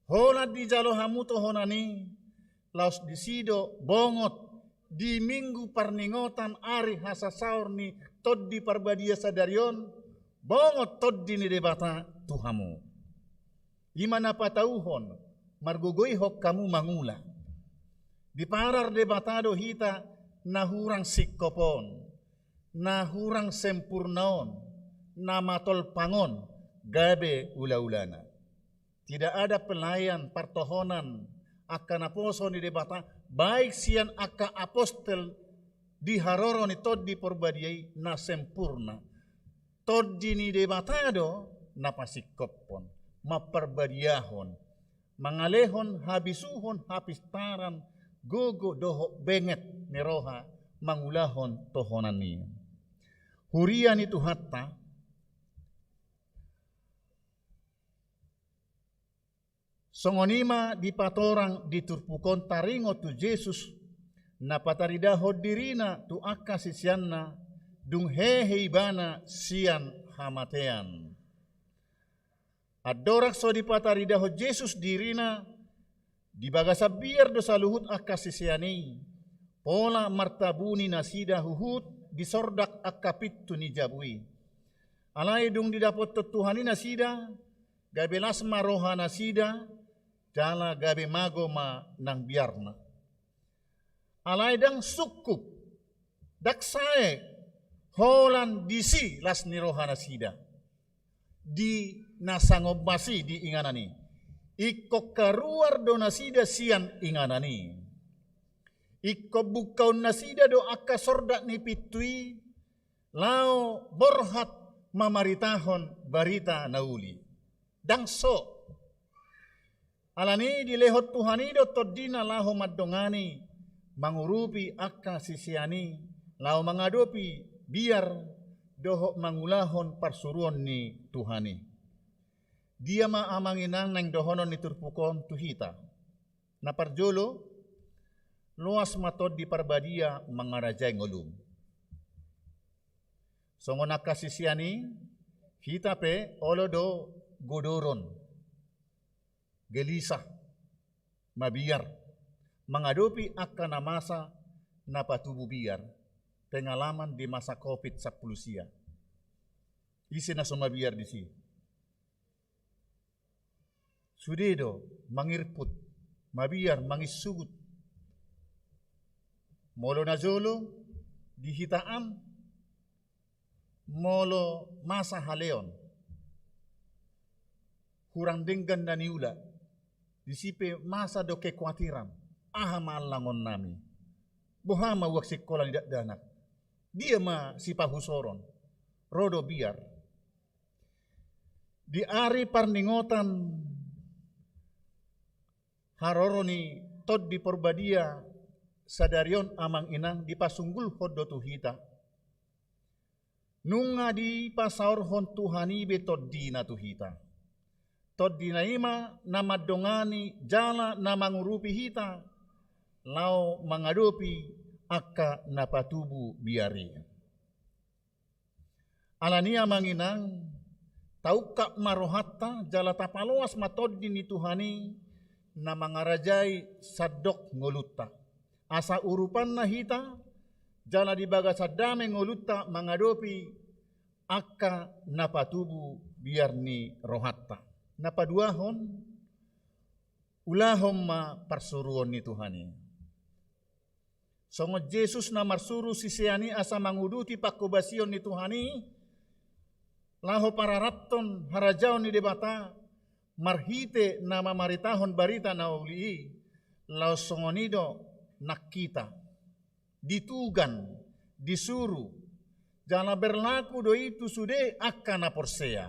Holan dijalo hamu tohonan i, laos disi do bongot di Minggu parningotan ari hasasaor ni Tondi Parbadia sadari on, bongot Tondi ni Debata tu hamu. I ma na patauhon, margogoihon hamu mangula. Diparar Debata do hita na hurang singkop on, na hurang sempurna on, na matolpang on, gabe ulaulana. Tidak ada pelayan partohonan angka naposo ni Debata, baik sian angka apostel di haroro ni Tondi Parbadia i na sempurna. Tondi ni Debata do na pasingkophon, mamparbadiahon, mangalehon habisuhon, hapistaran, gogo dohot benget ni roha mangulahon tohonan i. Huria ni Tuhanta, songon i ma dipatorang di turpuk on taringot tu Jesus, na pataridahon dirina tu angka siseanna, dung hehe ibana sian hamatean. Andorang so dipataridahon Jesus dirina, di bagasan biar do saluhut angka sisean i, pola martabuni nasida huhut di sordak angka pintu ni jabu i. Alai dung didapothon Tuhan i nasida, gabe las ma roha nasida, jala gabe mago ma nang biarna. Alai ndang sungkup, ndang sae, holan disi las ni roha nasida. Di na sangommas i di inganan i. Ingkon karuar do nasida sian inganan i. Ingkon bungkaon nasida do angka sordak ni pintu i, laho borhat mamaritahon barita na uli. Ndang so. Alani i dilehon Tuhan i do tondina laho mandongani, mangurupi angka sisean i, laho mangadopi biar dohot mangulahon parsuruon ni Tuhan i. Dia ma amang inang naeng dohonon ni turpuk on tu hita? Na parjolo, loas ma Tondi Parbadia mangarajai ngolum. Songon angka sisean i, hita pe olo do godoron. gelisah, mabiar, mangadopi angka na masa na patubu biar, pengalaman di masa covid sampulu sia. Ise na so mabiar disi? Sude do mangirput, mabiar, manginsugut. Molo na jolo di hita an, molo masa haleon, hurang denggan na niula, disi pe masa do kekuatiran, aha ma allangonnami, boha ma uang sikola ni dakdanak, dia ma sipahusoron, ro do biar. Di ari parningotan haroro ni Tondi Porbadia sadari on, amang inang, dipasunggulhon do tu hita. Nunga dipasaorhon Tuhan i be Tondina tu hita. Tondina i ma na mandongani jala na mangurupi hita laho mangadopi angka na patubu biar i. Alani i, amang inang, taungkap ma rohanta jala tapaloas ma Tondi ni Tuhan i na mangarajai sandok ngolunta, asa urupanna hita jala di bagasan dame ngolunta mangadopi angka na patubu biar ni rohanta. Na paduahon, ulahon ma parsuruon ni Tuhan i. Songon Jesus na marsuru sisean i asa manguduti panghobasion ni Tuhan i, laho pararathon harajaon ni Debata marhite na mamaritahon barita na uli i, laos songon i do nang hita ditugan, disuru, jala berlaku do i tu sude angka na porsea.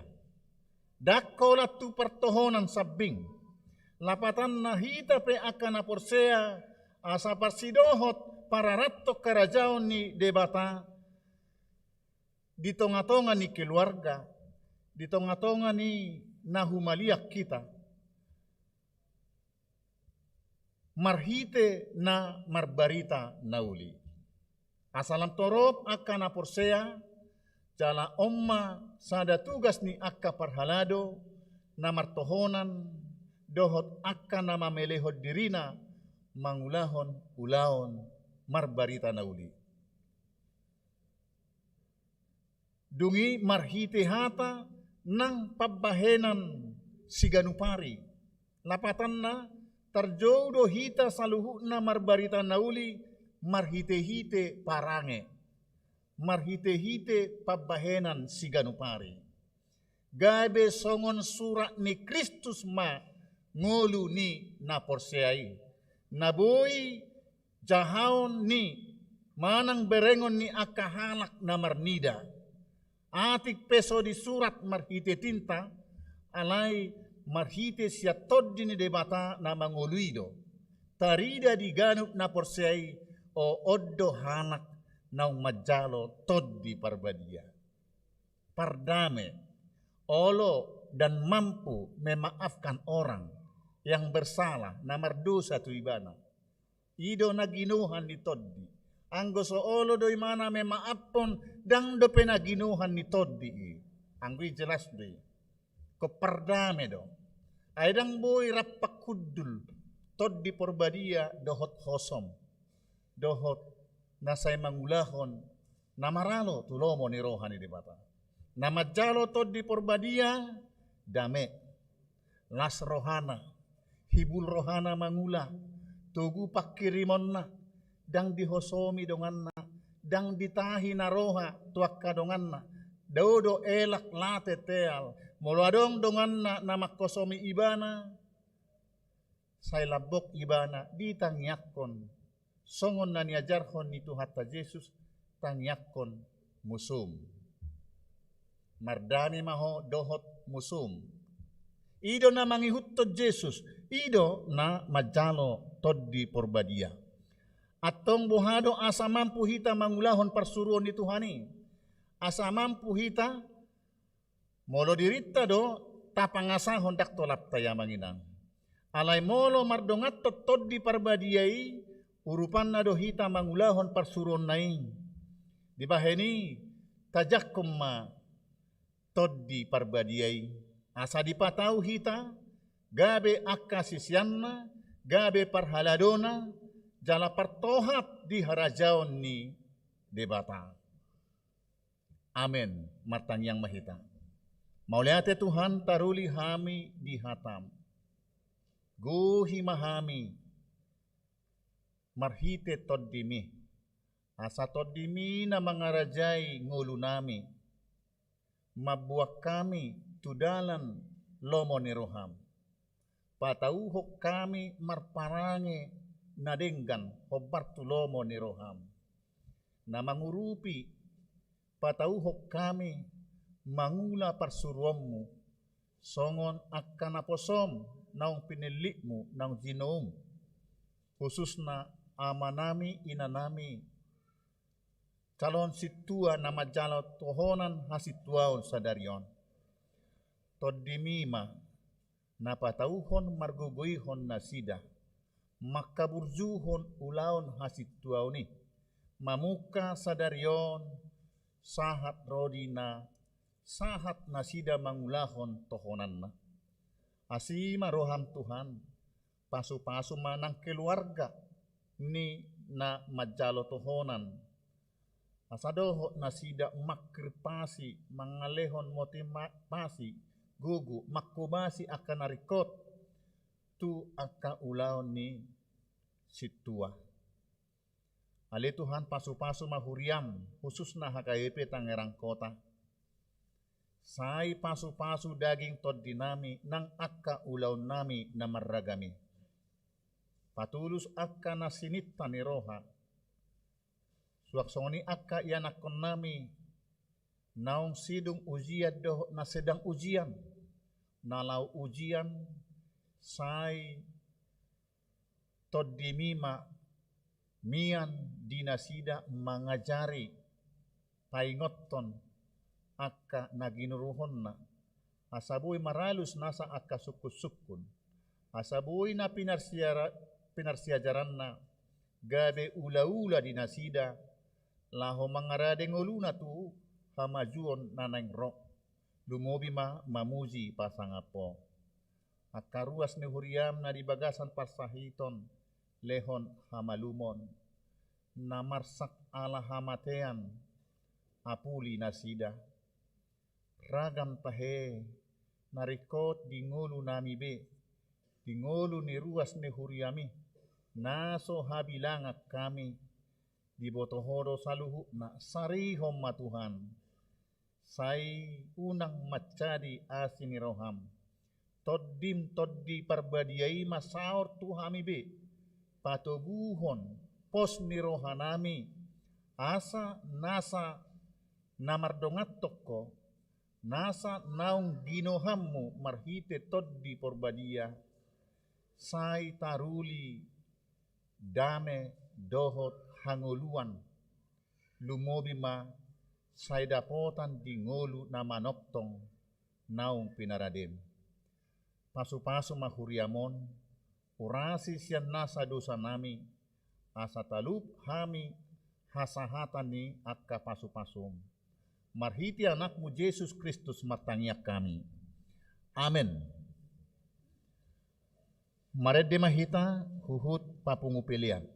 Ndang holan tu partohonan sambing. Lapatanna hita pe angka na porsea, asa parsidohot pararathon harajaon ni Debata di tongatonga ni keluarga, di tongatonga ni na humaliang hita, marhite na marbarita na uli. Asa lam torop angka na porsea, jala on ma sada tugas ni angka parhalado na martohonan dohot angka na mamelehon dirina mangulahon ulaon marbarita na uli. Dung i marhite hata nang pambahenan siganup ari. Lapatanna, tarjou do hita saluhutna marbarita na uli marhitehite parange, marhitehite pambahenan siganup ari. Gabe songon surat ni Kristus ma ngolu ni na porsea i, na boi jahaon ni manang berengon ni angka halak na marnida. Atik pe so disurat marhite tinta, alai marhite sian Tondi ni Debata na mangolu i do tarida di ganup na porsea i, o, on do halak naung manjalo Tondi Parbadia. Pardame, olo dan mampu memaafkan orang yang bersalah, na mardosa tu ibana. I do na ginohan ni Tondi. Anggo so olo do ibana memaaphon, ndang dope na ginohan ni Tondi i. Anggo i jelas do i. Ingkon pardame do. Ai ndang boi rap panghundul Tondi Parbadia dohot hosom, dohot na sai mangulahon na maralo tu lomo ni roha ni Debata. Na manjalo Tondi Parbadia, dame, las rohana, hibul rohana mangula, togu panghirimonna, ndang dihosomi donganna, ndang ditahi na roha tu angka donganna, dao do elak late teal, molo adong donganna na manghosomi ibana, sai lambok ibana ditangiangkon, songon na niajarhon ni Tuhanta Jesus, tangiangkon mosum. Mardame ma ho dohot mosum. I do na mangihuthon Jesus, i do na manjalo Tondi Parbadia. Antong boha do asa mampu hita mangulahon parsuruon ni Tuhan i? Asa mampu hita, molo dirinta do tapangasahon, ndang tolap ta i, amang inang. Alai molo mardonganhon Tondi Parbadia i, urupanna do hita mangulahon parsuruonna i. Dibahen i, tajangkon ma Tondi Parbadia i, asa dipatau hita gabe angka siseanna, gabe parhaladona, jala partohap di harajaon ni Debata. Amen. Martangiang ma hita. Mauliate Tuhan, taruli hami di hataM. Gohi ma hami marhite TondiMi, asa TondiMi na mangarajai ngolunami, mamboan hami tu dalan lomo ni rohaM. Patauhon hami marparange na denggan hombar tu lomo ni rohaM. Na mangurupi, patauhon hami mangula parsuruonMu, songon angka naposoM naung pinillitMu naung jinoum, khususna amanami, inanami, calon sintua na manjalo tohonan hasintuaon sadari on. TondiMi ma na patauhon margogoihon nasida, mangkaburjuhon ulaon hasintuaon i, mamungka sadari on sahat ro di na sahat nasida mangulahon tohonanna. Asi ma rohaM Tuhan, pasupasu ma nang keluarga ni na manjalo tohonan, asa dohot nasida mangkirpasi, mangalehon motivasi, gogo, manghobasi angka na ringkot tu angka ulaon ni sintua. Ale Tuhan, pasupasu ma huriaM, khususna H K B P Tangerang Kota. Sai pasupasu daging tondinami nang angka ulaonnami na marragam i. Patulus angka na sininta ni roha. Suang songon i angka ianakkonnami naung sidung ujian dohot na sedang ujian, na laho ujian, sai TondiMi ma mian di nasida mangajari, paingothon angka na ginuruhonna, asa boi maralus nasa angka sungkun-sungkun, asa boi na pinarsiara-, pinarsiajaranna gabe ula-ula di nasida, laho mangarade ngoluna tu hamajuon na naeng ro, lumobi ma mamuji pasangap Ho. Angka ruas ni huriaM na di bagasan parsahiton, lehon hamalumon, na marsak ala hamatean, apuli nasida. Ragam tahe na ringkot di ngolunami be, di ngolu ni ruas ni huriaMi, na so habilangan hami, diboto Ho do saluhutna, sarihon ma Tuhan. Sai unang mansadi asi ni rohaM. TondiM Tondi Parbadia i ma saor tu hami be, patoguhon pos ni rohanami, asa nasa na mardonganhon Ho, nasa naung ginohanMu marhite Tondi Parbadia, sai taruli dame dohot hangoluan, lumobi ma sai dapotan di ngolu na manongtong naung pinaradeM. Pasupasu ma huriaM on, urasi sian nasa dosanami, asa talup hami hasahatan ni angka pasupasuM. Marhite AnakMu Jesus Kristus martangiang hami. Amen. Marende ma hita huhut papungu pelean.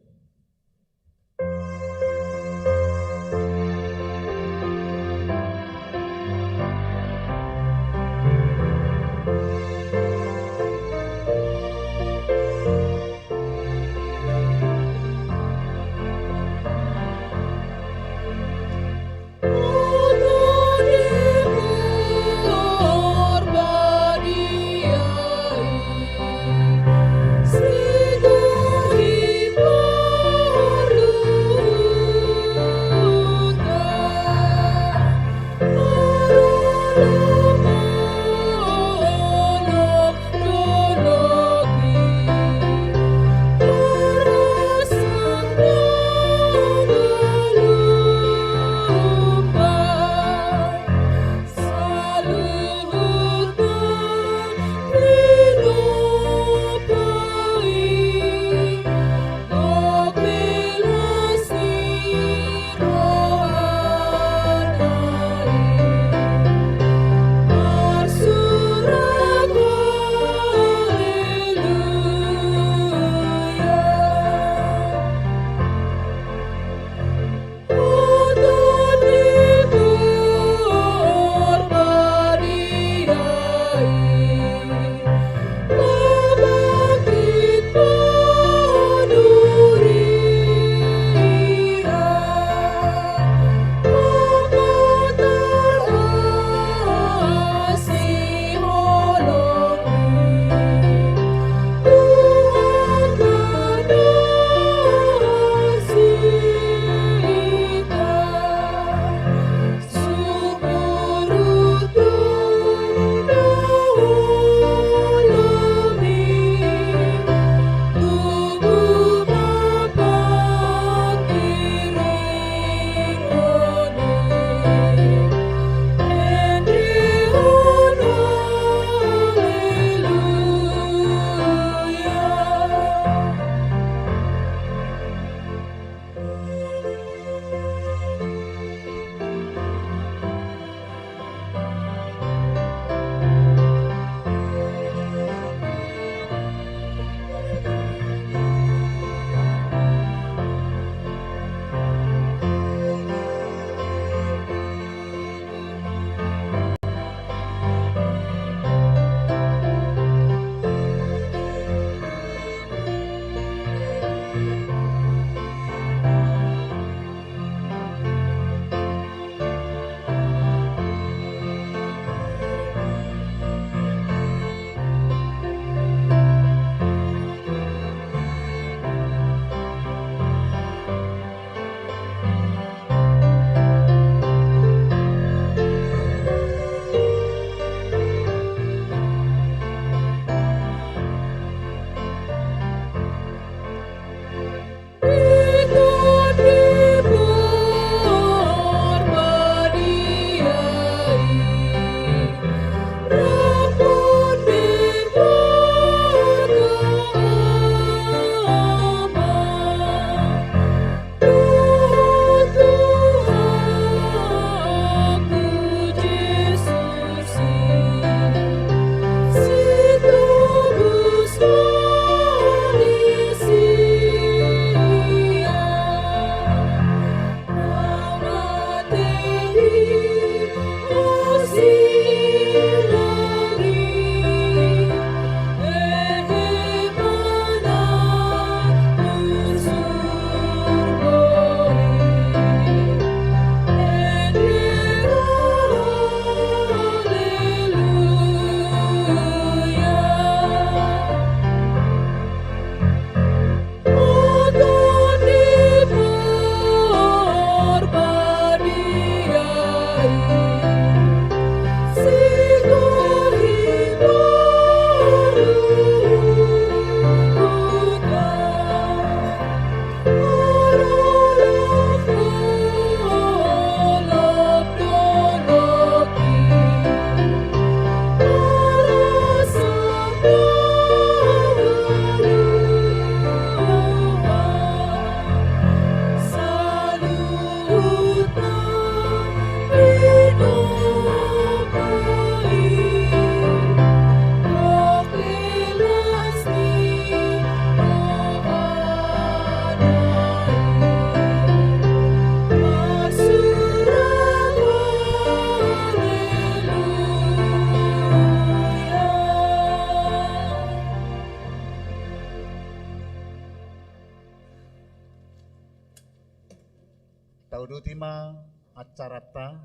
Tauduti ma acaranta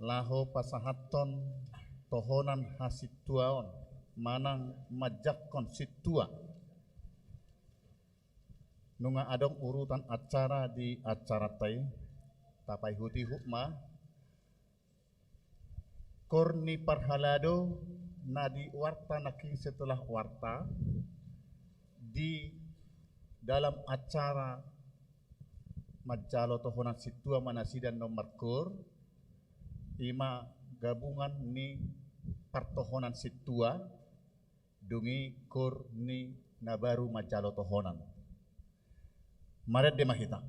laho pasahathon tohonan hasintuaon manang manjangkon sintua. Nunga adong urutan acara di acaranta i, tapaihut-ihut ma. Koor ni parhalado na di warta nangkin setelah warta di dalam acara manjalo tohonan sintua ma nasida na markoor, ima gabungan ni partohonan sintua, dung i koor ni na baru manjalo tohonan. Marende ma hita.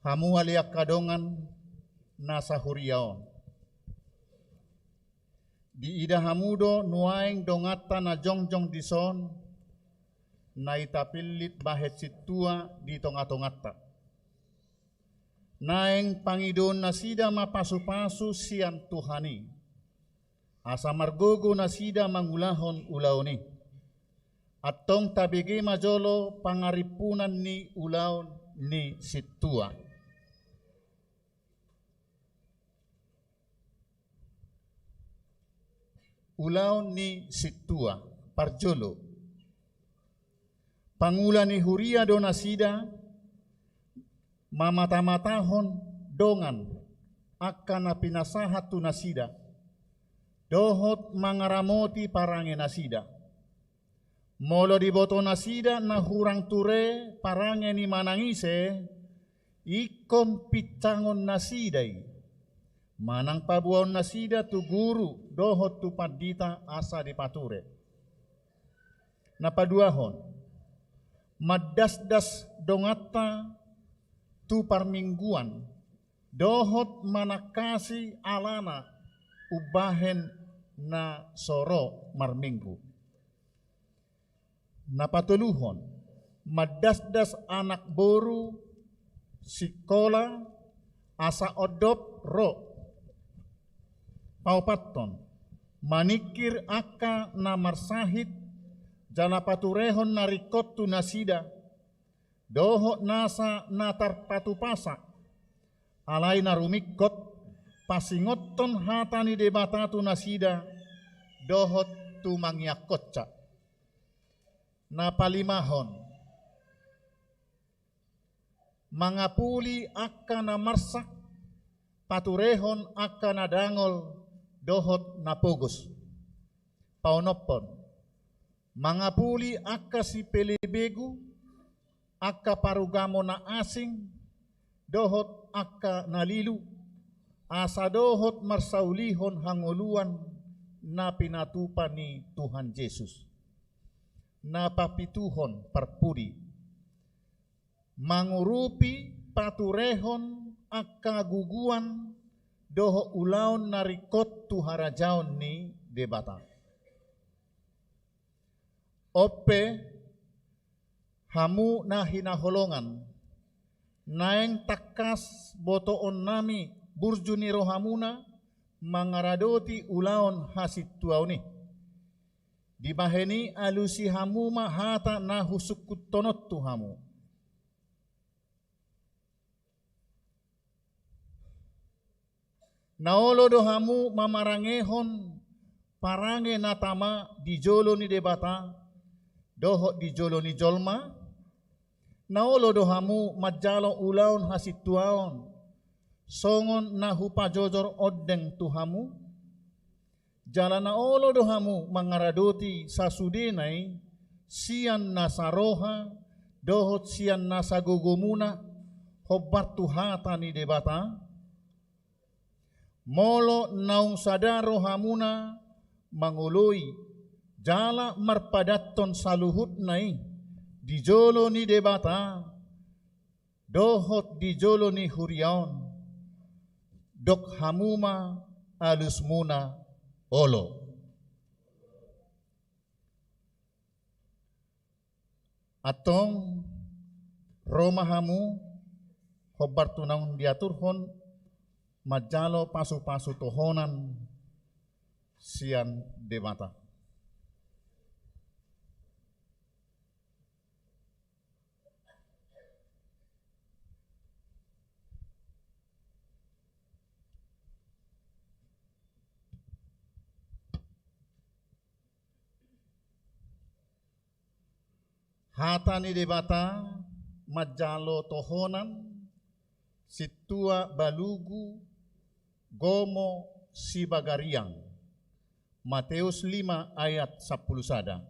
Hamu ale angka dongan na sahuria on. Diida hamu do nuaeng donganta na jongjong dison, na i tapillit bahen sintua di tonga-tonganta. Naeng pangidoon nasida ma pasu-pasu sian Tuhan i, asa margogo nasida mangulahon ulaon i. Antong tabege ma jolo pangarimpunan ni ulaon ni sintua. Ulaon ni sintua, parjolo. Pangula ni huria do nasida, mamata-matahon dongan angka na pinasahat tu nasida, dohot mangaramoti parange nasida. Molo diboto nasida na hurang ture parange ni manang ise, ingkon pincangon nasida i, manang paboaon nasida tu guru dohot tu pandita asa dipature. Na paduahon, mandasdas donganta tu parmingguan, dohot manangkasi alana umbahen na so ro marminggu. Na patoluhon, mandasdas anak boru sikola asa ondop ro. Paopathon, maningkir angka na marsahit jala paturehon na ringkot tu nasida, dohot nasa na tarpatupasa, alai na rumingkot pasingothon hata ni Debata tu nasida dohot tu mangiangkonsa. Na palimahon, mangapuli angka na marsak, paturehon angka na dangol dohot na pogos. Paonomhon, mangapuli angka sipelebegu, angka parugamo na asing, dohot angka na lilu, asa dohot marsaulihon hangoluan na pinatupa ni Tuhan Jesus. Na papituhon, parpudi, mangurupi paturehon angka guguan dohot ulaon na ringkot tu harajaon ni Debata. On pe, Hamu na hinaholongan, naeng tangkas botoonnami burju ni rohamuna mangaradoti ulaon hasintuaon i. Dibahen i alusi hamu ma hata na husungkunhon on tu hamu. Na olo do hamu mamarangehon parange na tama di jolo ni Debata dohot di jolo ni jolma? Na olo do hamu manjalo ulaon hasintuaon songon na hupajojor ondeng tu hamu? Jala na olo do hamu mangaradoti sasudena i sian nasa roha dohot sian nasa gogomuna hombar tu hata ni Debata? Molo naung sada rohamuna mangoloi jala marpadathon saluhutna i di jolo ni Debata dohot di jolo ni huria on, dok hamu ma alusmuna olo. Antong ro ma hamu hombar tu naung diaturhon manjalo pasupasu tohonan sian Debata. Hata ni Debata manjalo tohonan, sintua balugu, gomo, sibagariang. Mateus lima ayat sampulu sada.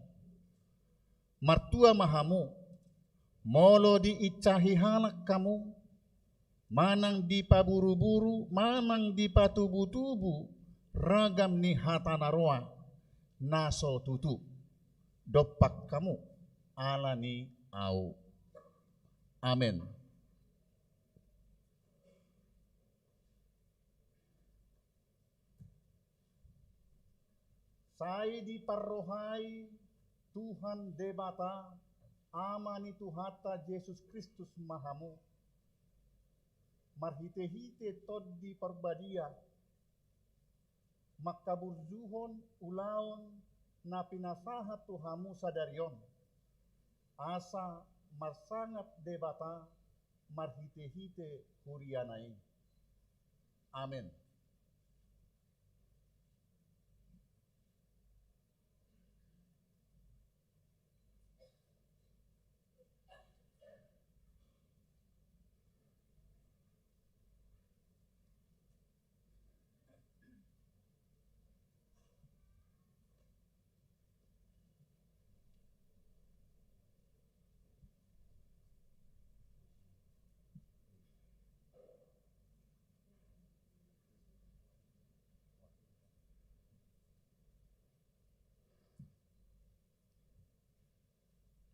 Martua ma hamu, molo diinsahi halak hamu, manang dipaburuburu, manang dipatubutubu ragam ni hata na roa, na so tutu. Dompak hamu ala ni ahu. Amen. Sai diparrohai Tuhan Debata, Ama ni Tuhanta Jesus Kristus ma hamu, marhitehite Tondi Parbadia, mangkaburjuhon ulaon na pinasahat tu hamu sadari on, asa marsangap Debata marhitehite huriana i. Amen.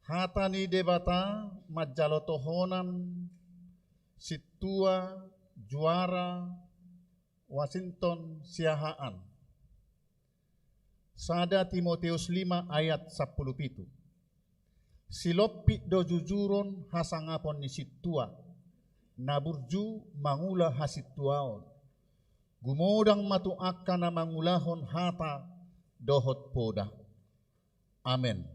Hata ni Debata manjalo tohonan, sintua, juara, Washington Siahaan. Sada Timoteus lima ayat sampulu pitu. Silompit do jujuron hasangapon ni sintua, na burju mangula hasintuaon. Gumodang ma tu angka na mangulahon hata dohot poda. Amen.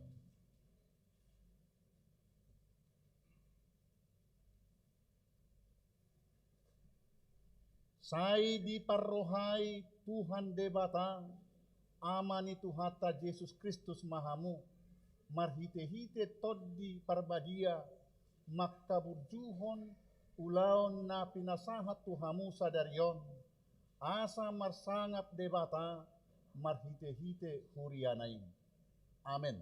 Sai diparrohai Tuhan Debata, Ama ni Tuhanta Jesus Kristus ma hamu, marhitehite Tondi Parbadia, mangkaburjuhon ulaon na pinasahat tu hamu sadari on, asa marsangap Debata marhitehite huriana i. Amen.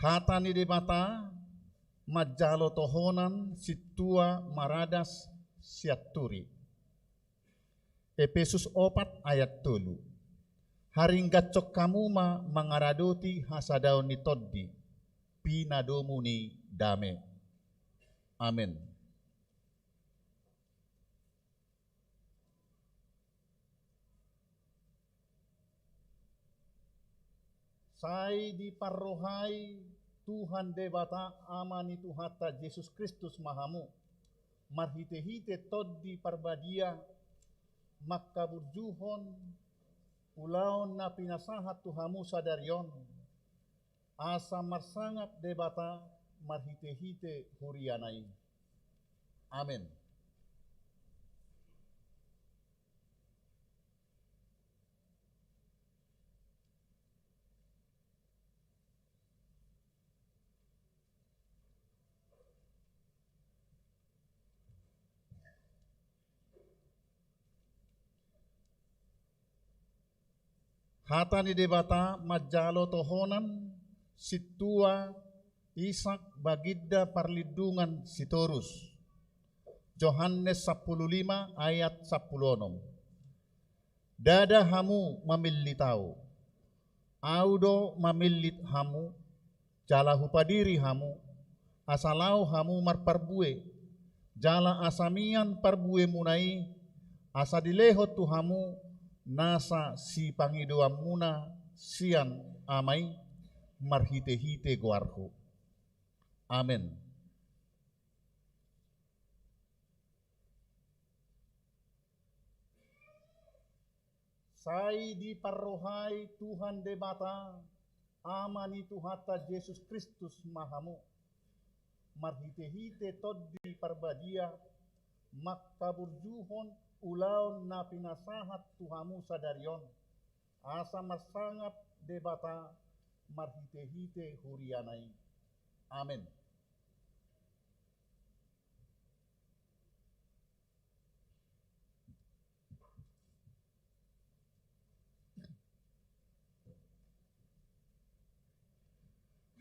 Hata ni Debata manjalo tohonan, sintua maradas sian turi. Epesus opat ayat tolu. Haringgathon hamu ma mangaradoti hasadaon ni Tondi, pinadomu ni dame. Amen. Sai diparrohai Tuhan Debata, Ama ni Tuhanta Jesus Kristus ma hamu, marhite-hite Tondi Parbadia, mangkaburjuhon ulaon na pinasahat tu hamu sadari on, asa marsangap Debata marhite-hite huriana i. Amen. Hata ni Debata manjalo tohonan sintua Ishak Baginda Parlindungan Sitorus. Johannes sampulu lima ayat sampulu onom. Ndada hamu mamillit Ahu, Ahu do mamillit hamu, jala Hupadiri hamu, asa laho hamu marparbue, jala asa mian parbuemuna i, asa dilehon tu hamu nasa sipangidoanmuna sian Ama i, marhite-hite goarHu. Amen. Sai diparrohai Tuhan Debata, Ama ni Tuhanta Jesus Kristus ma hamu, marhite-hite Tondi Parbadia, mangkaburjuhon ulaon na pinasahat tu hamu sadari on, asa marsangap Debata marhite-hite huriana i. Amen.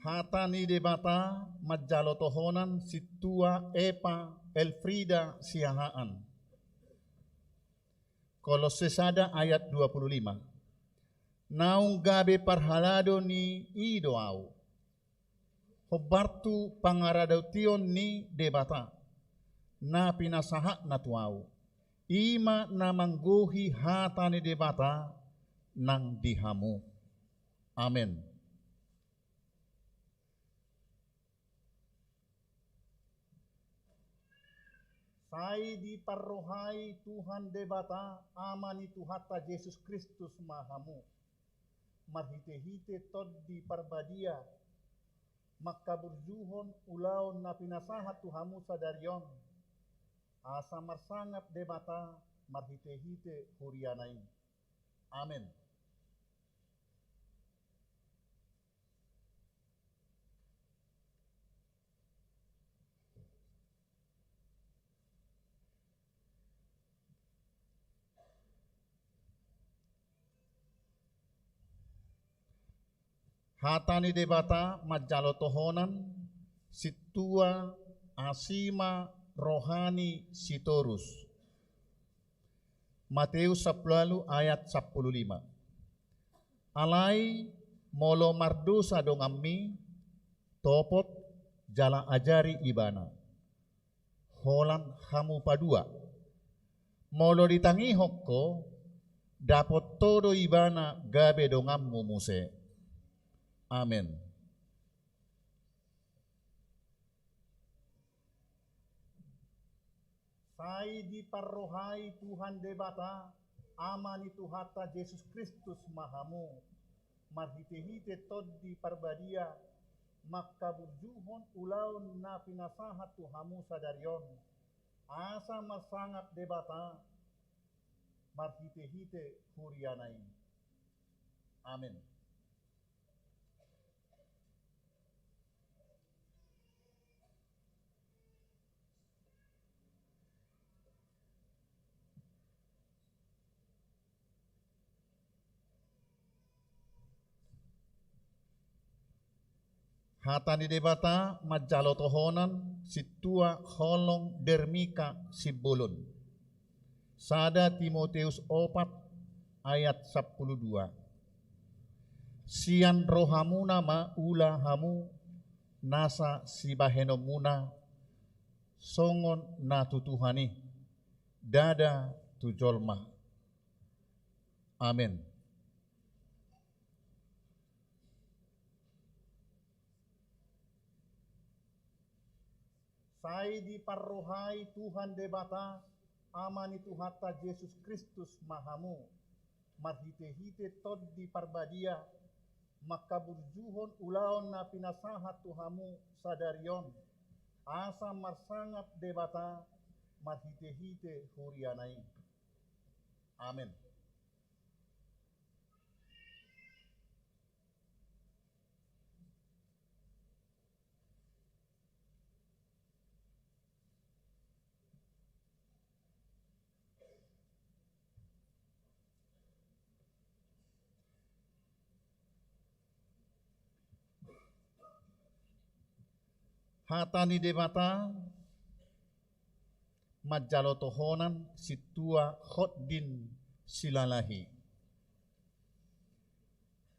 Hata ni Debata manjalo tohonan sintua Epa Elfrida Siahaan. Kolosse sada ayat dua pulu lima. Naung gabe parhalado ni i do ahu, hombar tu pangaradotion ni Debata, na pinasahatna tu ahu, i ma na manggohi hata ni Debata nang di hamu. Amen. Sai diparrohai Tuhan Debata, Ama ni Tuhanta Jesus Kristus ma hamu, marhite-hite Tondi Parbadia, mangkaburjuhon ulaon na pinasahat tu hamu sadari on, asa marsangap Debata marhite-hite huriana i. Amen. Hata ni Debata manjalo tohonan sintua Asima Rohani Sitorus. Mateus sampulu ualu ayat sampulu lima. Alai molo mardosa donganmi, topot jala ajari ibana, holan hamu padua. Molo ditangihon ho, dapot ho do ibana gabe donganmu muse. Amen. Sai diparrohai Tuhan Debata, Ama ni Tuhanta Jesus Kristus ma hamu, marhite-hite Tondi Parbadia, mangkaburjuhon ulaon na pinasahat tu hamu sadari on, asa marsangap Debata marhite-hite huriana i. Amen. Hata ni Debata manjalo tohonan sintua Holong Dermika Simbolon. Sada Timoteus opat ayat sampulu dua. Sian rohamuna ma ula hamu nasa sibahenonmuna songon na tu Tuhan i, ndada tu jolma. Amen. Sai diparrohai Tuhan Debata, Ama ni Tuhanta Jesus Kristus ma hamu, marhitehite Tondi Parbadia, mangkaburjuhon ulaon na pinasahat tu hamu sadari on, asa marsangap Debata marhitehite huriana i. Amen. Hata ni Debata manjalo tohonan sintua Hotdin Silalahi.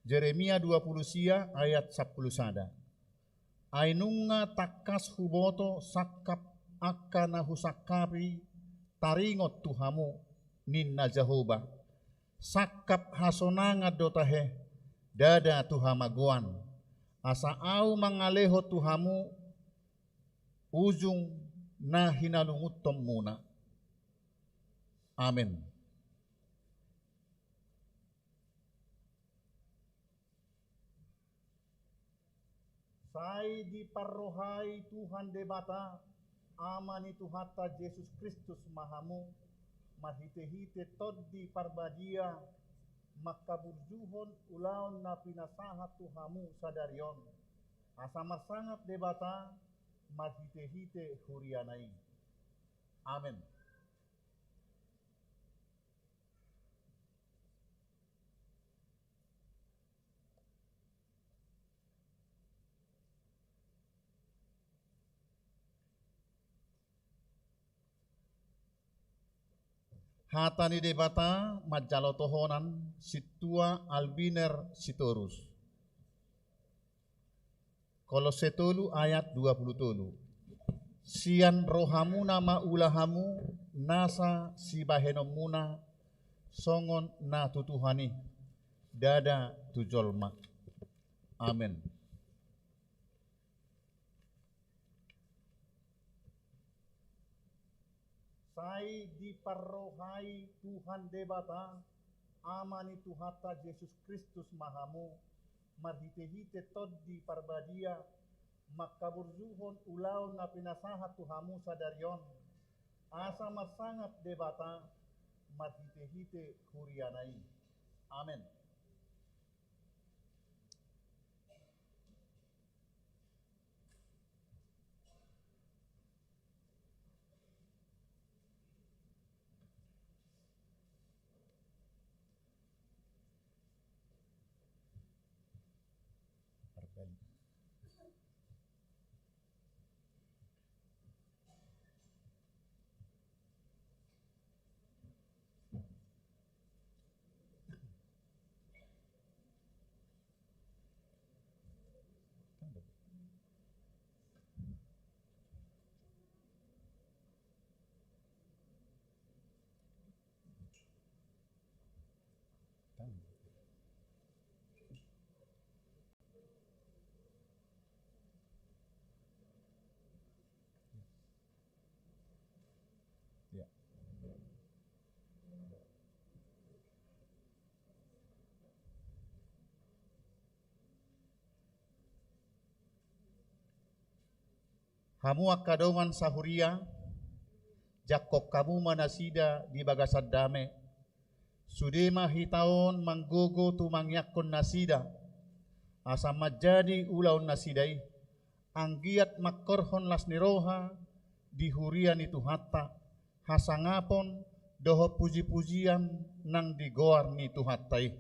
Jeremia dua pulu sia ayat sampulu sada. Ai nunga tangkas huboto sangkap angka na husangkapi taringot tu hamu, ninna Jahowa. Sangkap hasonangan do tahe, ndada tu hamagoan, asa Ahu mangalehon tu hamu ujung na hinalungunhonmuna. Amen. Sai diparrohai Tuhan Debata, Ama ni Tuhanta Jesus Kristus ma hamu, marhitehite Tondi Parbadia, mangkaburjuhon ulaon na pinasahat tu hamu sadari on, asa marsangap Debata marhitehite huriana i. Amen. Hata ni Debata manjalo tohonan sintua Albiner Sitorus. Kolosse tolu ayat dua pulu tolu. Sian rohamuna ma ula hamu nasa sibahenonmuna songon na tu Tuhan i, ndada tu jolma. Amen. Sai diparrohai Tuhan Debata, Ama ni Tuhanta Jesus Kristus ma hamu, marhitehite Tondi Parbadia, mangkaburjuhon ulaon na pinasahat tu hamu sadari on, asa marsangap Debata marhitehite huriana i. Amen. Ya. Hamu angka dongan sahuria, jangkon hamu ma nasida di bagasan dame. Sude ma hita on manggogo tumangiangkon nasida, asa manjadi ulaon nasida i, anggiat mangkorhon las ni roha di huria ni Tuhanta, hasangapon dohot pujipujian nang di goar ni Tuhanta i.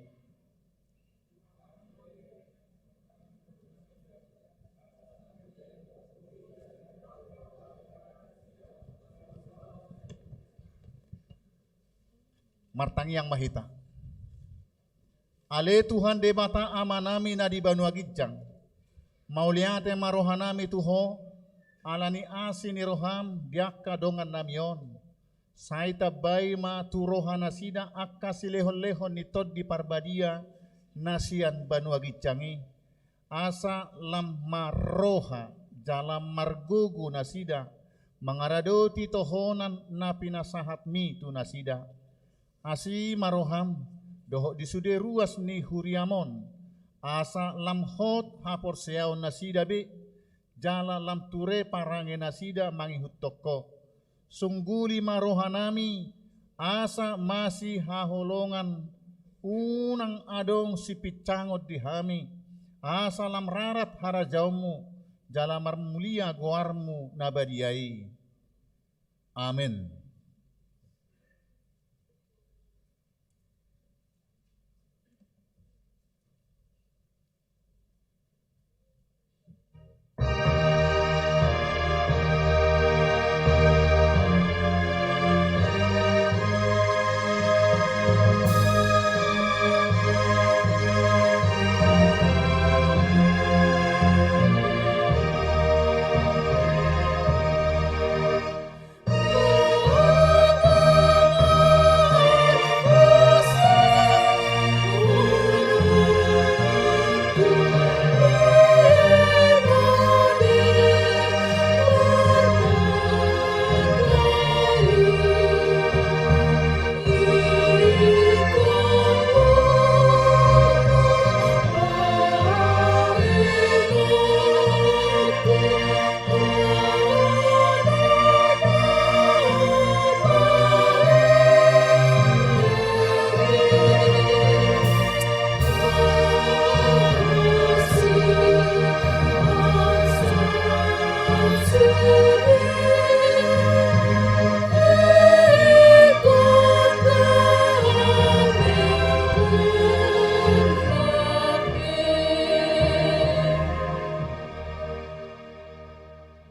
Martangiang ma hita. Ale Tuhan Debata Amanami na di banua ginjang, mauliate ma rohanami tu Ho, ala ni asi ni roham di angka dongannami on. Sai tambai ma tu rohanasida angka silehonlehon ni Tondi Parbadia na sian banua ginjang i, asa lam marroha jala margogo nasida mangaradoti tohonan na pinasahatmi tu nasida. Asi ma roham dohot di sude ruas ni huriam on, asa lam hot haporseaon nasida be, jala lam ture parange nasida mangihuthon Ho. Sungguli ma rohanami, asa masihaholongan, unang adong sipinsangon di hami, asa lam rarat harajaonmu, jala marmulia goarmu na badia i. Amen.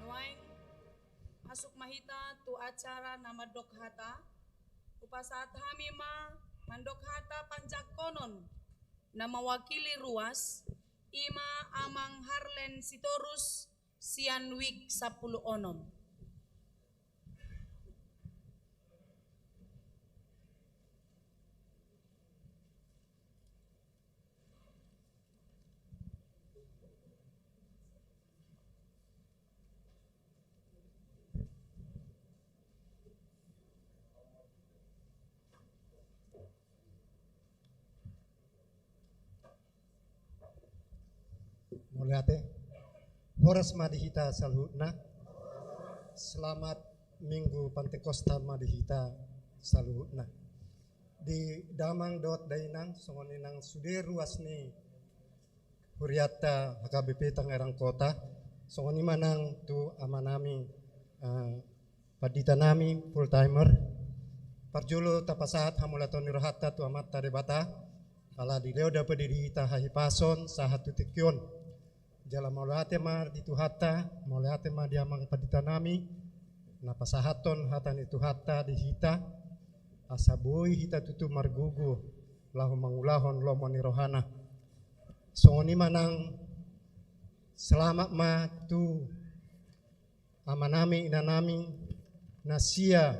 Nuaeng masuk ma hita tu acara na mandok hata. Hupasahat hami ma mandok hata panjangkonon na mewakili ruas, i ma Amang Harlen Sitorus sian wik sampulu onom. Mauliate. Horas ma di hita saluhutna. Selamat Minggu Pantekosta ma di hita saluhutna. Di damang dohot dainang, songon i nang sude ruas ni hurianta H K B P Tangerang Kota, songon i ma nang tu amanami, eh, panditanami full timer. Parjolo tapasahat hamauliateon ni rohanta tu Amanta Debata, ala dilehon dapot di hita hahipason sahat tu tingki on. Jala mauliate ma di Tuhanta, mauliate ma di amang panditanami, na pasahathon hata ni Tuhanta di hita, asa boi hita tutu margogo laho mangulahon lomo ni rohana. Songon i ma nang selamat ma tu amanami, inanami, na sia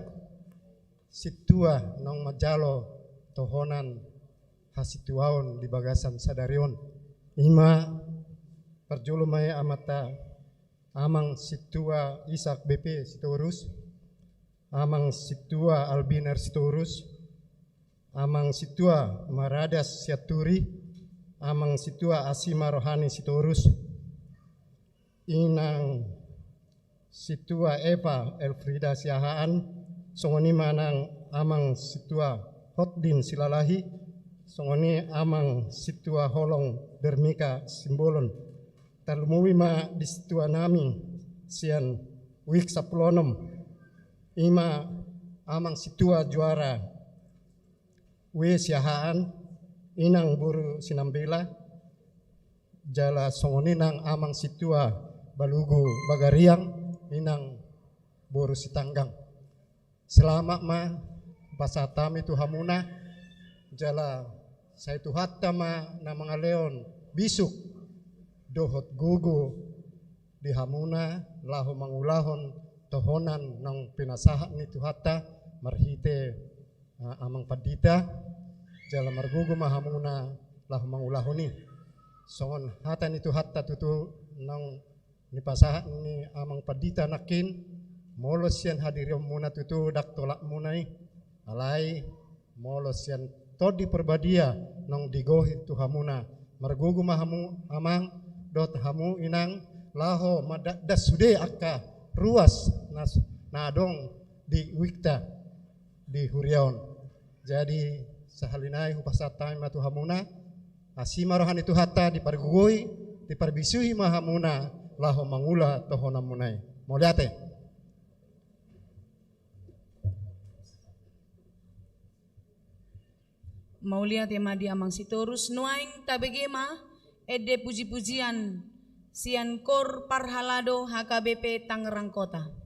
sintua naung manjalo tohonan hasintuaon di bagasan sadari on. I ma parjolo ma i amanta Amang Sintua Ishak B P Sitorus, Amang Sintua Albiner Sitorus, Amang Sintua Maradas Sianturi, Amang Sintua Asima Rohani Sitorus, Inang Sintua Eva Elfrida Siahaan, songon i ma nang Amang Sintua Hotdin Silalahi, songon i Amang Sintua Holong Dermika Simbolon. Tarlumobi ma di sintuanami sian wik sampulu onom, i ma Amang Sintua Juara W Siahaan, Inang boru Sinambela, jala songon i nang Amang Sintua Balugu Bagariang, Inang boru Sitanggang. Selamat ma pasahat hami tu hamuna, jala Sai Tuhanta ma na mangalehon bisuk dohot gogo di hamuna laho mangulahon tohonan naung pinasahat ni Tuhanta marhite, eh, amang pandita, jala margogo ma hamuna laho mangulahon i. Songon hata ni Tuhanta tutu naung nipasahat ni amang pandita nangkin, molo sian hadirionmuna tutu ndang tolapmuna i, alai molo sian Tondi Parbadia naung digohi tu hamuna, margogo ma hamu amang dohot hamu inang laho mandakdak sude angka ruas na, na adong di uikta di huria on. Jadi sahali nai hupasahat hami ma tu hamuna, asi ma roha ni Tuhanta, dipargogoi, diparbisuhi ma hamuna laho mangula tohonanmuna i. Mauliate. Mauliate ma di amang Sitorus. Nuaeng tabege ma ende pujipujian sian Kor Parhalado H K B P Tangerang Kota.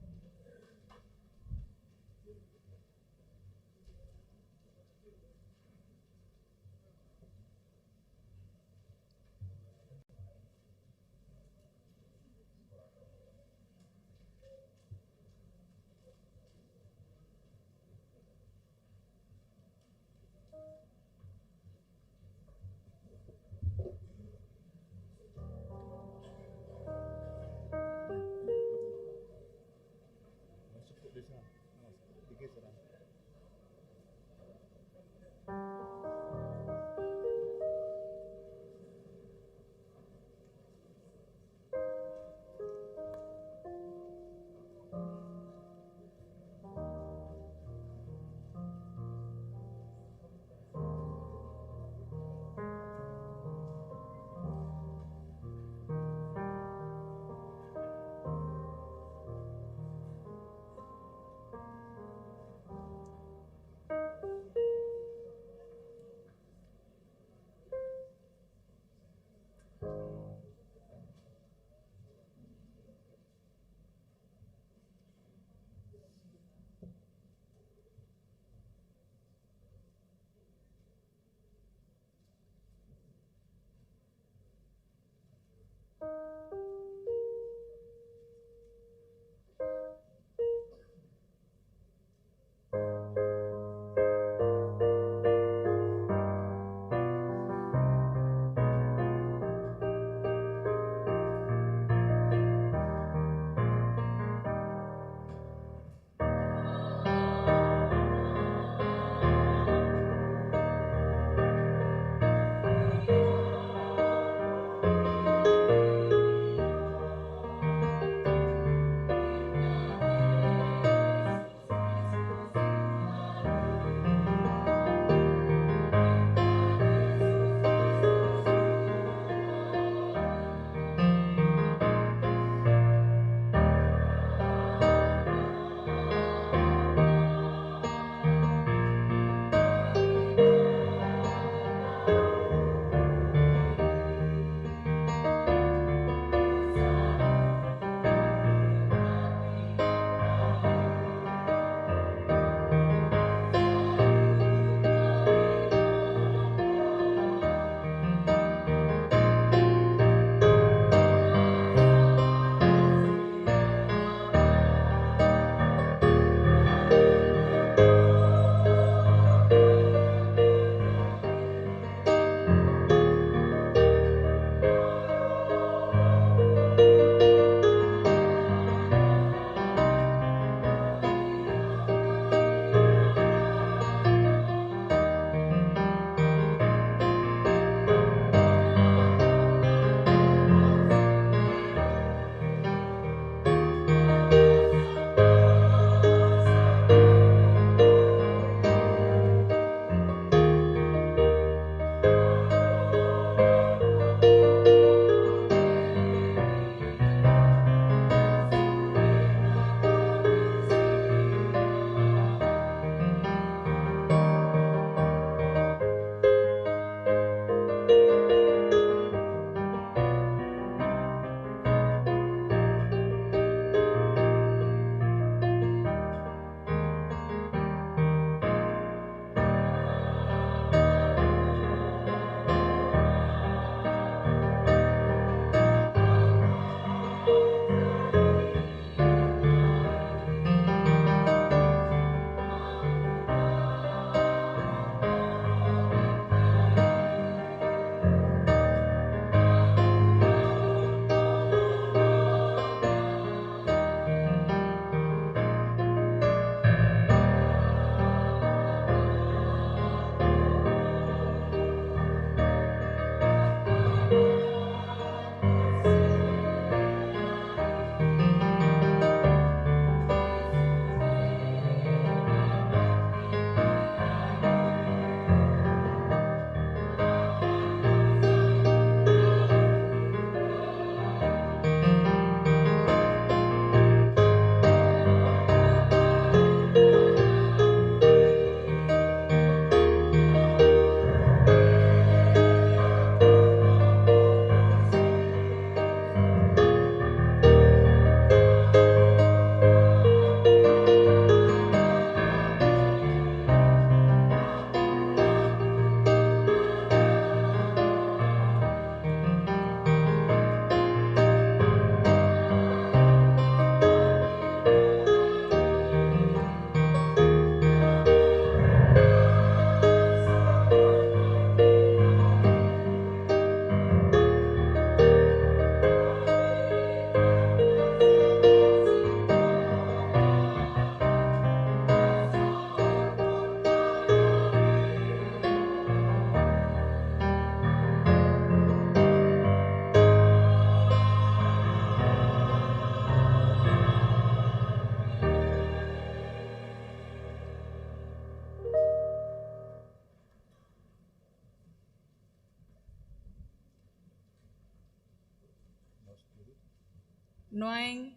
Nuaeng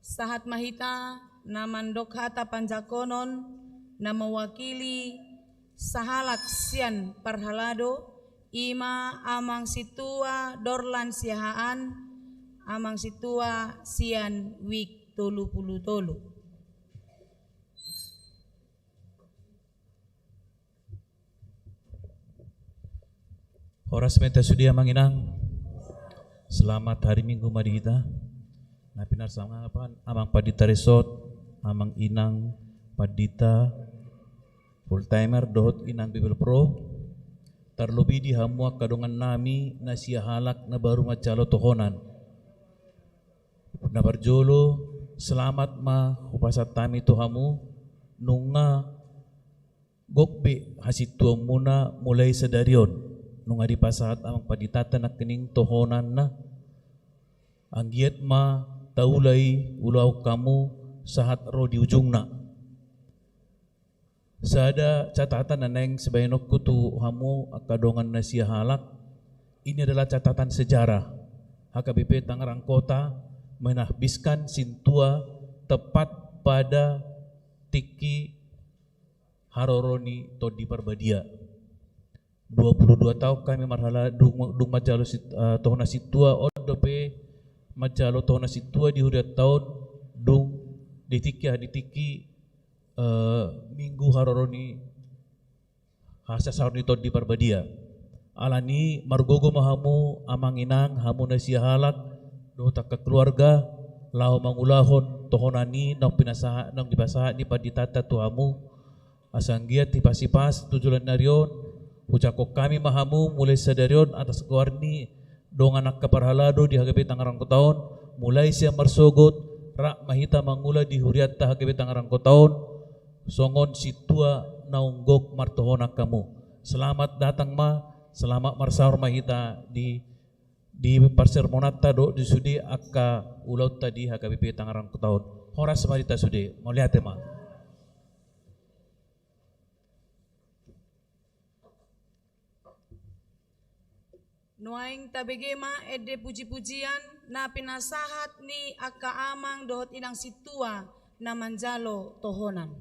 sahat ma hita na mandok hata panjangkonon na mewakili sahalak sian parhalado, i ma Amang Sintua Dorlan Siahaan, Amang Sintua sian WIK tolu pulu tolu. Horas ma hita sude Amang Inang. Selamat hari Minggu ma di hita. Na pinarsangapan Amang Pandita Resort, Amang Inang Pandita full timer dohot Inang Bibelvrouw. Tarlobi di hamu angka dongannami na sia halak na baru manjalo tohonan. Na parjolo, selamat ma hupasahat hami tu hamu, nunga gok be hasintuanmuna mulai sadari on, nunga dipasahat Amang Panditanta nangkining tohonanna. Anggiat ma taula i ulaon hamu sahat ro di ujungna. Sada catatan na naeng sibahenonku tu hamu angka dongan na sia halak, ini adalah catatan sejarah. H K B P Tangerang Kota menahbiskan sintua tepat pada tingki haroro ni Tondi Parbadia. Dua puluh dua taon hami marhalado dung, dung manjalo sit-, eh, tohona sintua, on dope manjalo tohona sintua di hurianta on dung di tingki, di tingki, eh, minggu haroro ni hasasaor ni Tondi Parbadia. Alani i margogo ma hamu Amang Inang, hamu na sia halak dohot angka keluarga, laho mangulahon tohonan i naung pinasahat, naung dipasahat ni panditanta tu hamu. Asa anggiat hipas-hipas tu joloan ni ari on, hujangkon hami ma hamu mulai sadari on atas goar ni dongan angka parhalado di H K B P Tangerang Kota on, mulai sian marsogot, rap ma hita mangula di hurianta H K B P Tangerang Kota on, songon sintua naung gok martohonan hamu. Selamat datang ma, selamat marsaor ma hita di, di parsermonanta dohot di sude angka ulaonta di H K B P Tangerang Kota on. Horas ma di hita sude, mauliate ma. Nuaeng tabege ma ende puji-pujian na pinasahat ni angka amang dohot inang sintua na manjalo tohonan.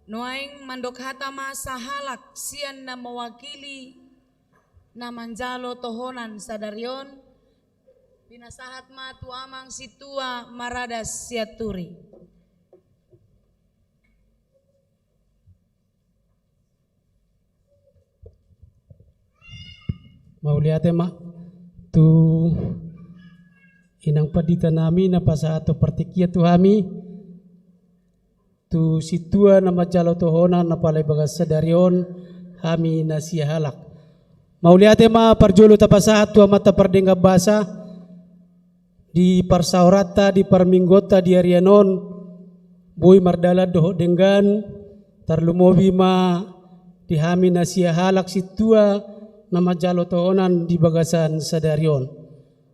Nuaeng mandok hata ma sahalak sian na mewakili na manjalo tohonan sadari on, pinasahat ma tu amang sintua Maradas Sianturi. Mauliate ma tu inang pandita nami na pasahathon partingkian tu hami, tu sintua na manjalo tohonan na pala di bagasan sadari on, hami na sia halak. Mauliate ma parjolo tapasahat tu amanta pardenggan basa, di parsaoranta, di parmingguonta di arian on, boi mardalan dohot denggan, tarlumobi ma di hami na sia halak sintua na manjalo tohonan di bagasan sadari on.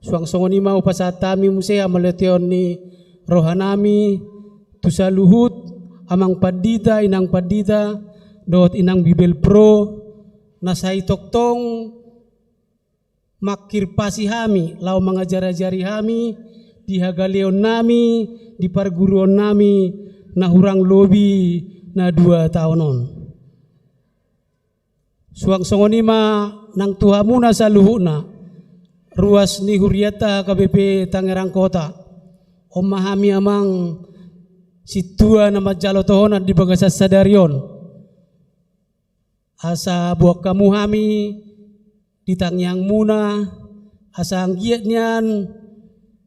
Suang songon i ma hupasahat hami muse hamauliateon ni rohanami tu saluhut amang pandita, inang pandita, dohot inang bibelvrouw, na sai tongtong mangkirpasi hami, laho mangajariajari hami di hagaleonnami, di parguruonnami na hurang lobi na dua taon on. Suang songon i ma nang tu hamuna saluhutna, ruas ni hurianta H K B P Tangerang Kota. On ma hami amang sintua na manjalo tohonan di bagasan sadari on. Asa boan hamu hami di tangiangmuna, asa anggiat nian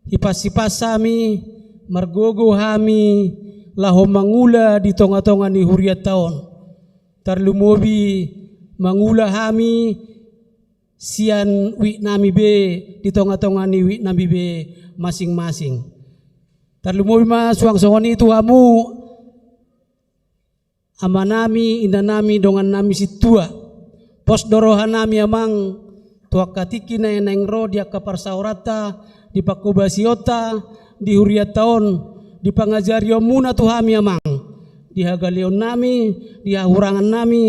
hipas-hipas hami, margogo hami, laho mangula di tonga-tonga ni hurianta on. Tarlumobi mangula hami sian wiknami be, di tonga-tonga ni wiknami be masing-masing. Tarlumobi ma suang songon i tu hamu, amanami, inanami, dongannami sintua. Pos do rohanami amang, tu angka tingki na naeng ro di angka parsaoranta, di pangkobasionta, di hurianta on, di pangajarionmuna tu hami amang. Di hagaleonnami, di hahurangannami,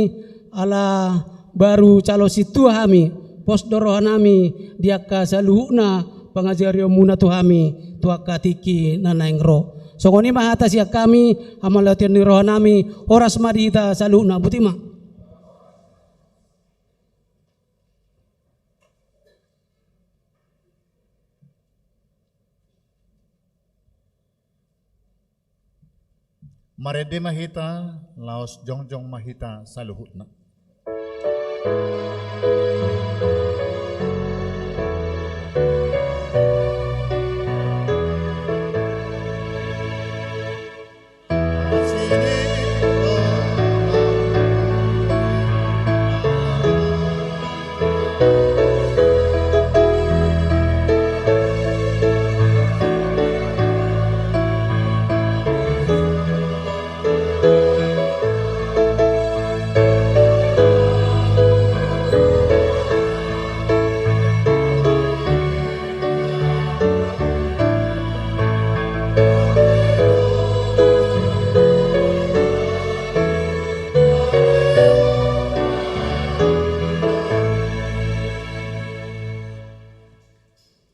ala baru calon sintua hami, pos do rohanami, di angka saluhutna pangajarionmuna tu hami, tu angka tingki na naeng ro. Songon i ma hata sian hami, hamauliateon ni rohanami, horas ma di hita saluhutna, boti ma. Marende ma hita, laos jongjong ma hita saluhutna.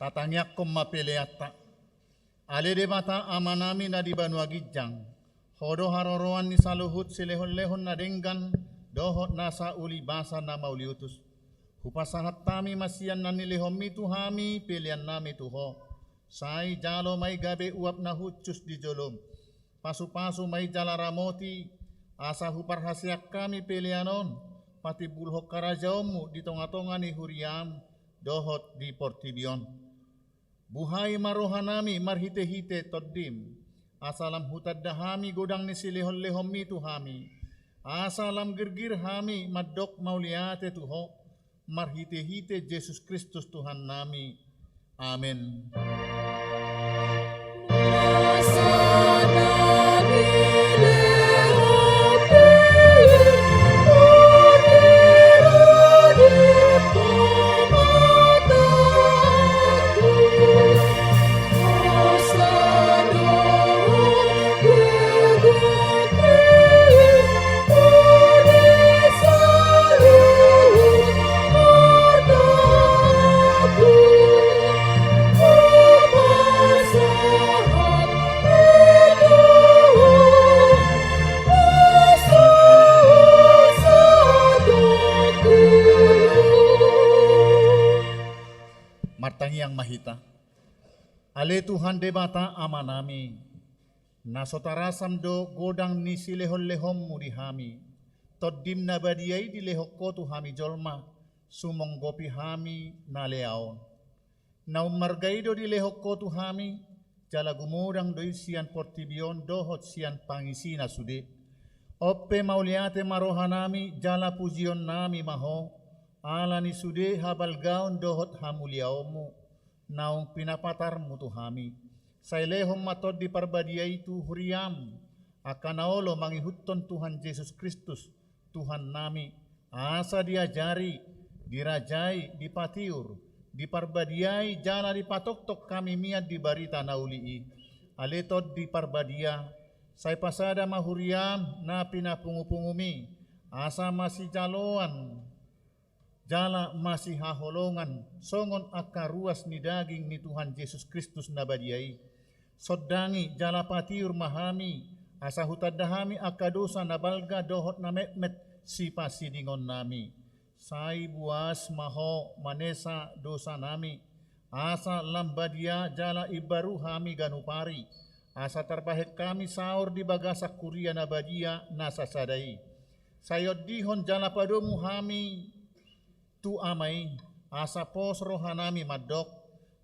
Tatangiangkon ma peleanta. Ale Debata Amanami na di banua ginjang, Ho do haroroan ni saluhut silehonlehon na denggan, dohot nasa uli basa na mauliutus. Hupasahat hami ma sian na nilehonMi tu hami peleannami tu Ho. Sai jalo ma i gabe uap na hushus di jolom. Pasupasu ma i jala ramoti, asa huparhaseang hami pelean on patimbulhon harajaonMu di tongatonga ni huriaM dohot di portibi on. Buhai ma rohanami marhitehite TondiM, asa lam hutanda hami godang ni silehonlehonMi tu hami, asa lam girgir hami mandok mauliate tu Ho, marhitehite Jesus Kristus Tuhannami. Amen. Ale Tuhan Debata Amanami, na so tarasam do godang ni silehonlehonmu di hami, Tondim na badia i dilehon ho tu hami jolma, sumonggopi hami na lea on. Naung marga i do dilehon ho tu hami, jala gumodang do i sian portibi on dohot sian pangisina sude. On pe mauliate ma rohanami jala pujionnami ma ho, ala ni sude habalgaon dohot hamuliaonmu, naung pinapatarmu tu hami. Sai lehon ma Tondi Parbadia i tu huriam, angka na olo mangihuthon Tuhan Jesus Kristus, Tuhannami, asa diajari, dirajai, dipatiur, diparbadiai jala dipatoktok hami mian di barita na uli i. Ale Tondi Parbadia, sai pasada ma huriam na pinapungupungumi, asa masijaloan jala masihaholongan songon angka ruas ni daging ni Tuhan Jesus Kristus na badia i. Sondangi jala patiur ma hami, asa hutanda hami angka dosa na balga dohot na metmet sipasidingonnami. Sai buas ma ho manesa dosanami, asa lam badia jala imbaru hami ganup ari, asa tarbahen hami saor di bagasan huria na badia na sasada i. Sai ondihon jala padomu hami tu Ama i, asa pos rohanami mandok,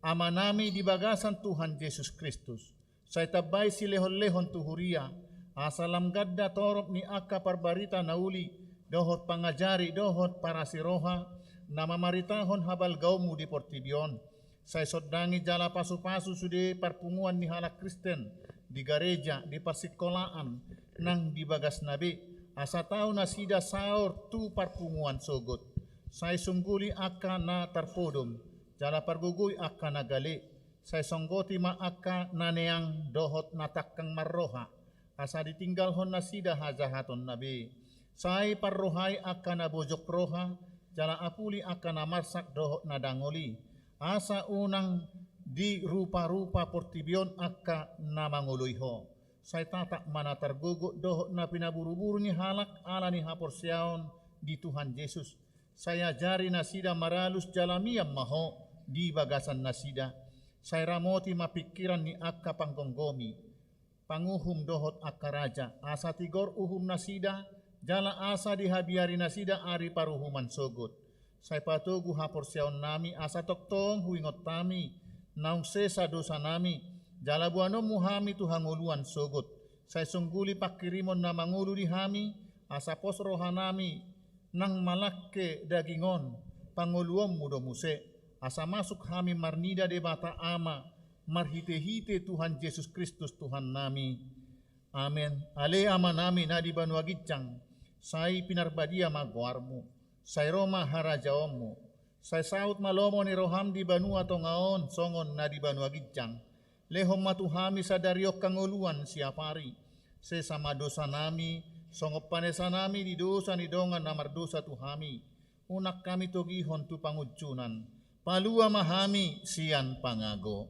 Amanami di bagasan Tuhan Jesus Kristus. Sai tambai silehonlehon tu huria, asa lam ganda torop ni angka parbarita na uli, dohot pangajari, dohot parasiroha, na mamaritahon habalgaonmu di portibi on. Sai sondangi jala pasupasu sude parpunguan ni halak Kristen, di gareja, di parsikolaan, nang di bagasna be, asa tau nasida saor tu parpunguan sogot. Sai sungguli angka na tarpodom, jala pargogoi angka na gale, sai songgoti ma angka na neang dohot na tangkang marroha, asa ditinggalhon nasida hajahatonna be. Sai parrohai angka na bojok roha, jala apuli angka na marsak dohot na dangol i, asa unang diruparupa portibi on angka na mangoloi ho. Sai tatap ma na targogot dohot na pinaburuburu ni halak ala ni haporseaon di Tuhan Jesus. Sai ajari nasida maralus jala mian ma ho di bagasan nasida. Sai ramoti ma pingkiran ni angka panggomgomi, panguhum dohot angka raja, asa tigor uhum nasida, jala asa dihabiari nasida ari paruhuman sogot. Sai patogu haporseaonnami, asa tongtong huingot hami naung sesa dosanami, jala boanonmu hami tu hangoluan sogot. Sai songguli pangkirimon na mangolu di hami, asa pos rohanami nang malangke daging on, pangoluonmu do muse, asa masuk hami marnida Debata Ama, marhitehite Tuhan Jesus Kristus Tuhannami. Amen. Ale Amanami na di banua ginjang, sai pinarbadia ma goarmu, sai ro ma harajaonmu, sai saut ma lomo ni roham di banua tonga on songon na di banua ginjang. Lehon ma tu hami sadari on hangoluan siapari. Sesa ma dosanami, songon panesanami di dosa ni dongan na mardosa tu hami. Unang hami togihon tu pangunjunan. Palua ma hami sian pangago.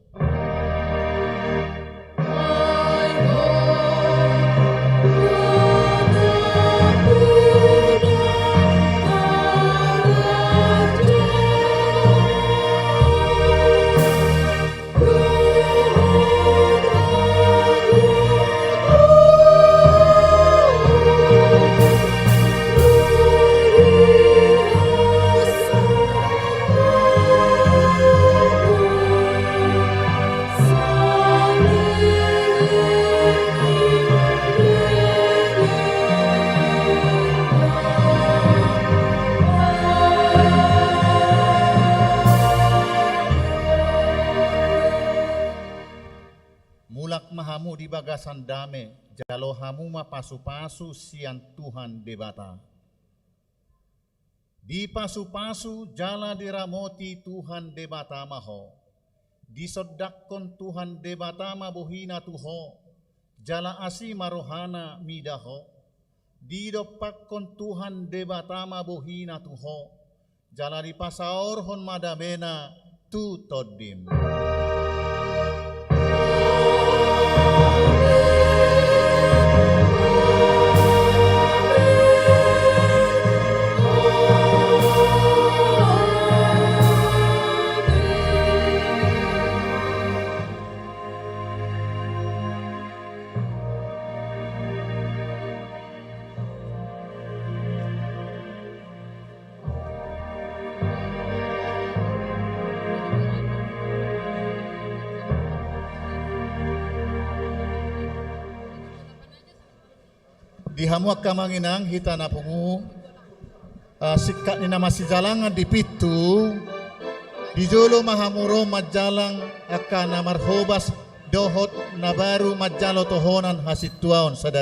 Mulak ma hamu di bagasan dame, jalo hamu ma pasupasu sian Tuhan Debata. Dipasupasu jala diramoti Tuhan Debata ma ho. Disondangkon Tuhan Debata ma bohina tu ho, jala asi ma rohana mida ho. Didompakkon Tuhan Debata ma bohina tu ho, jala dipasaorhon ma damena tu tondim. Di hamu angka amang inang, hita na pungu, ah, singkat ni na masijalangan di pintu, di jolo ma hamu ro manjalang angka na marhobas dohot na baru manjalo tohonan hasintuaon sada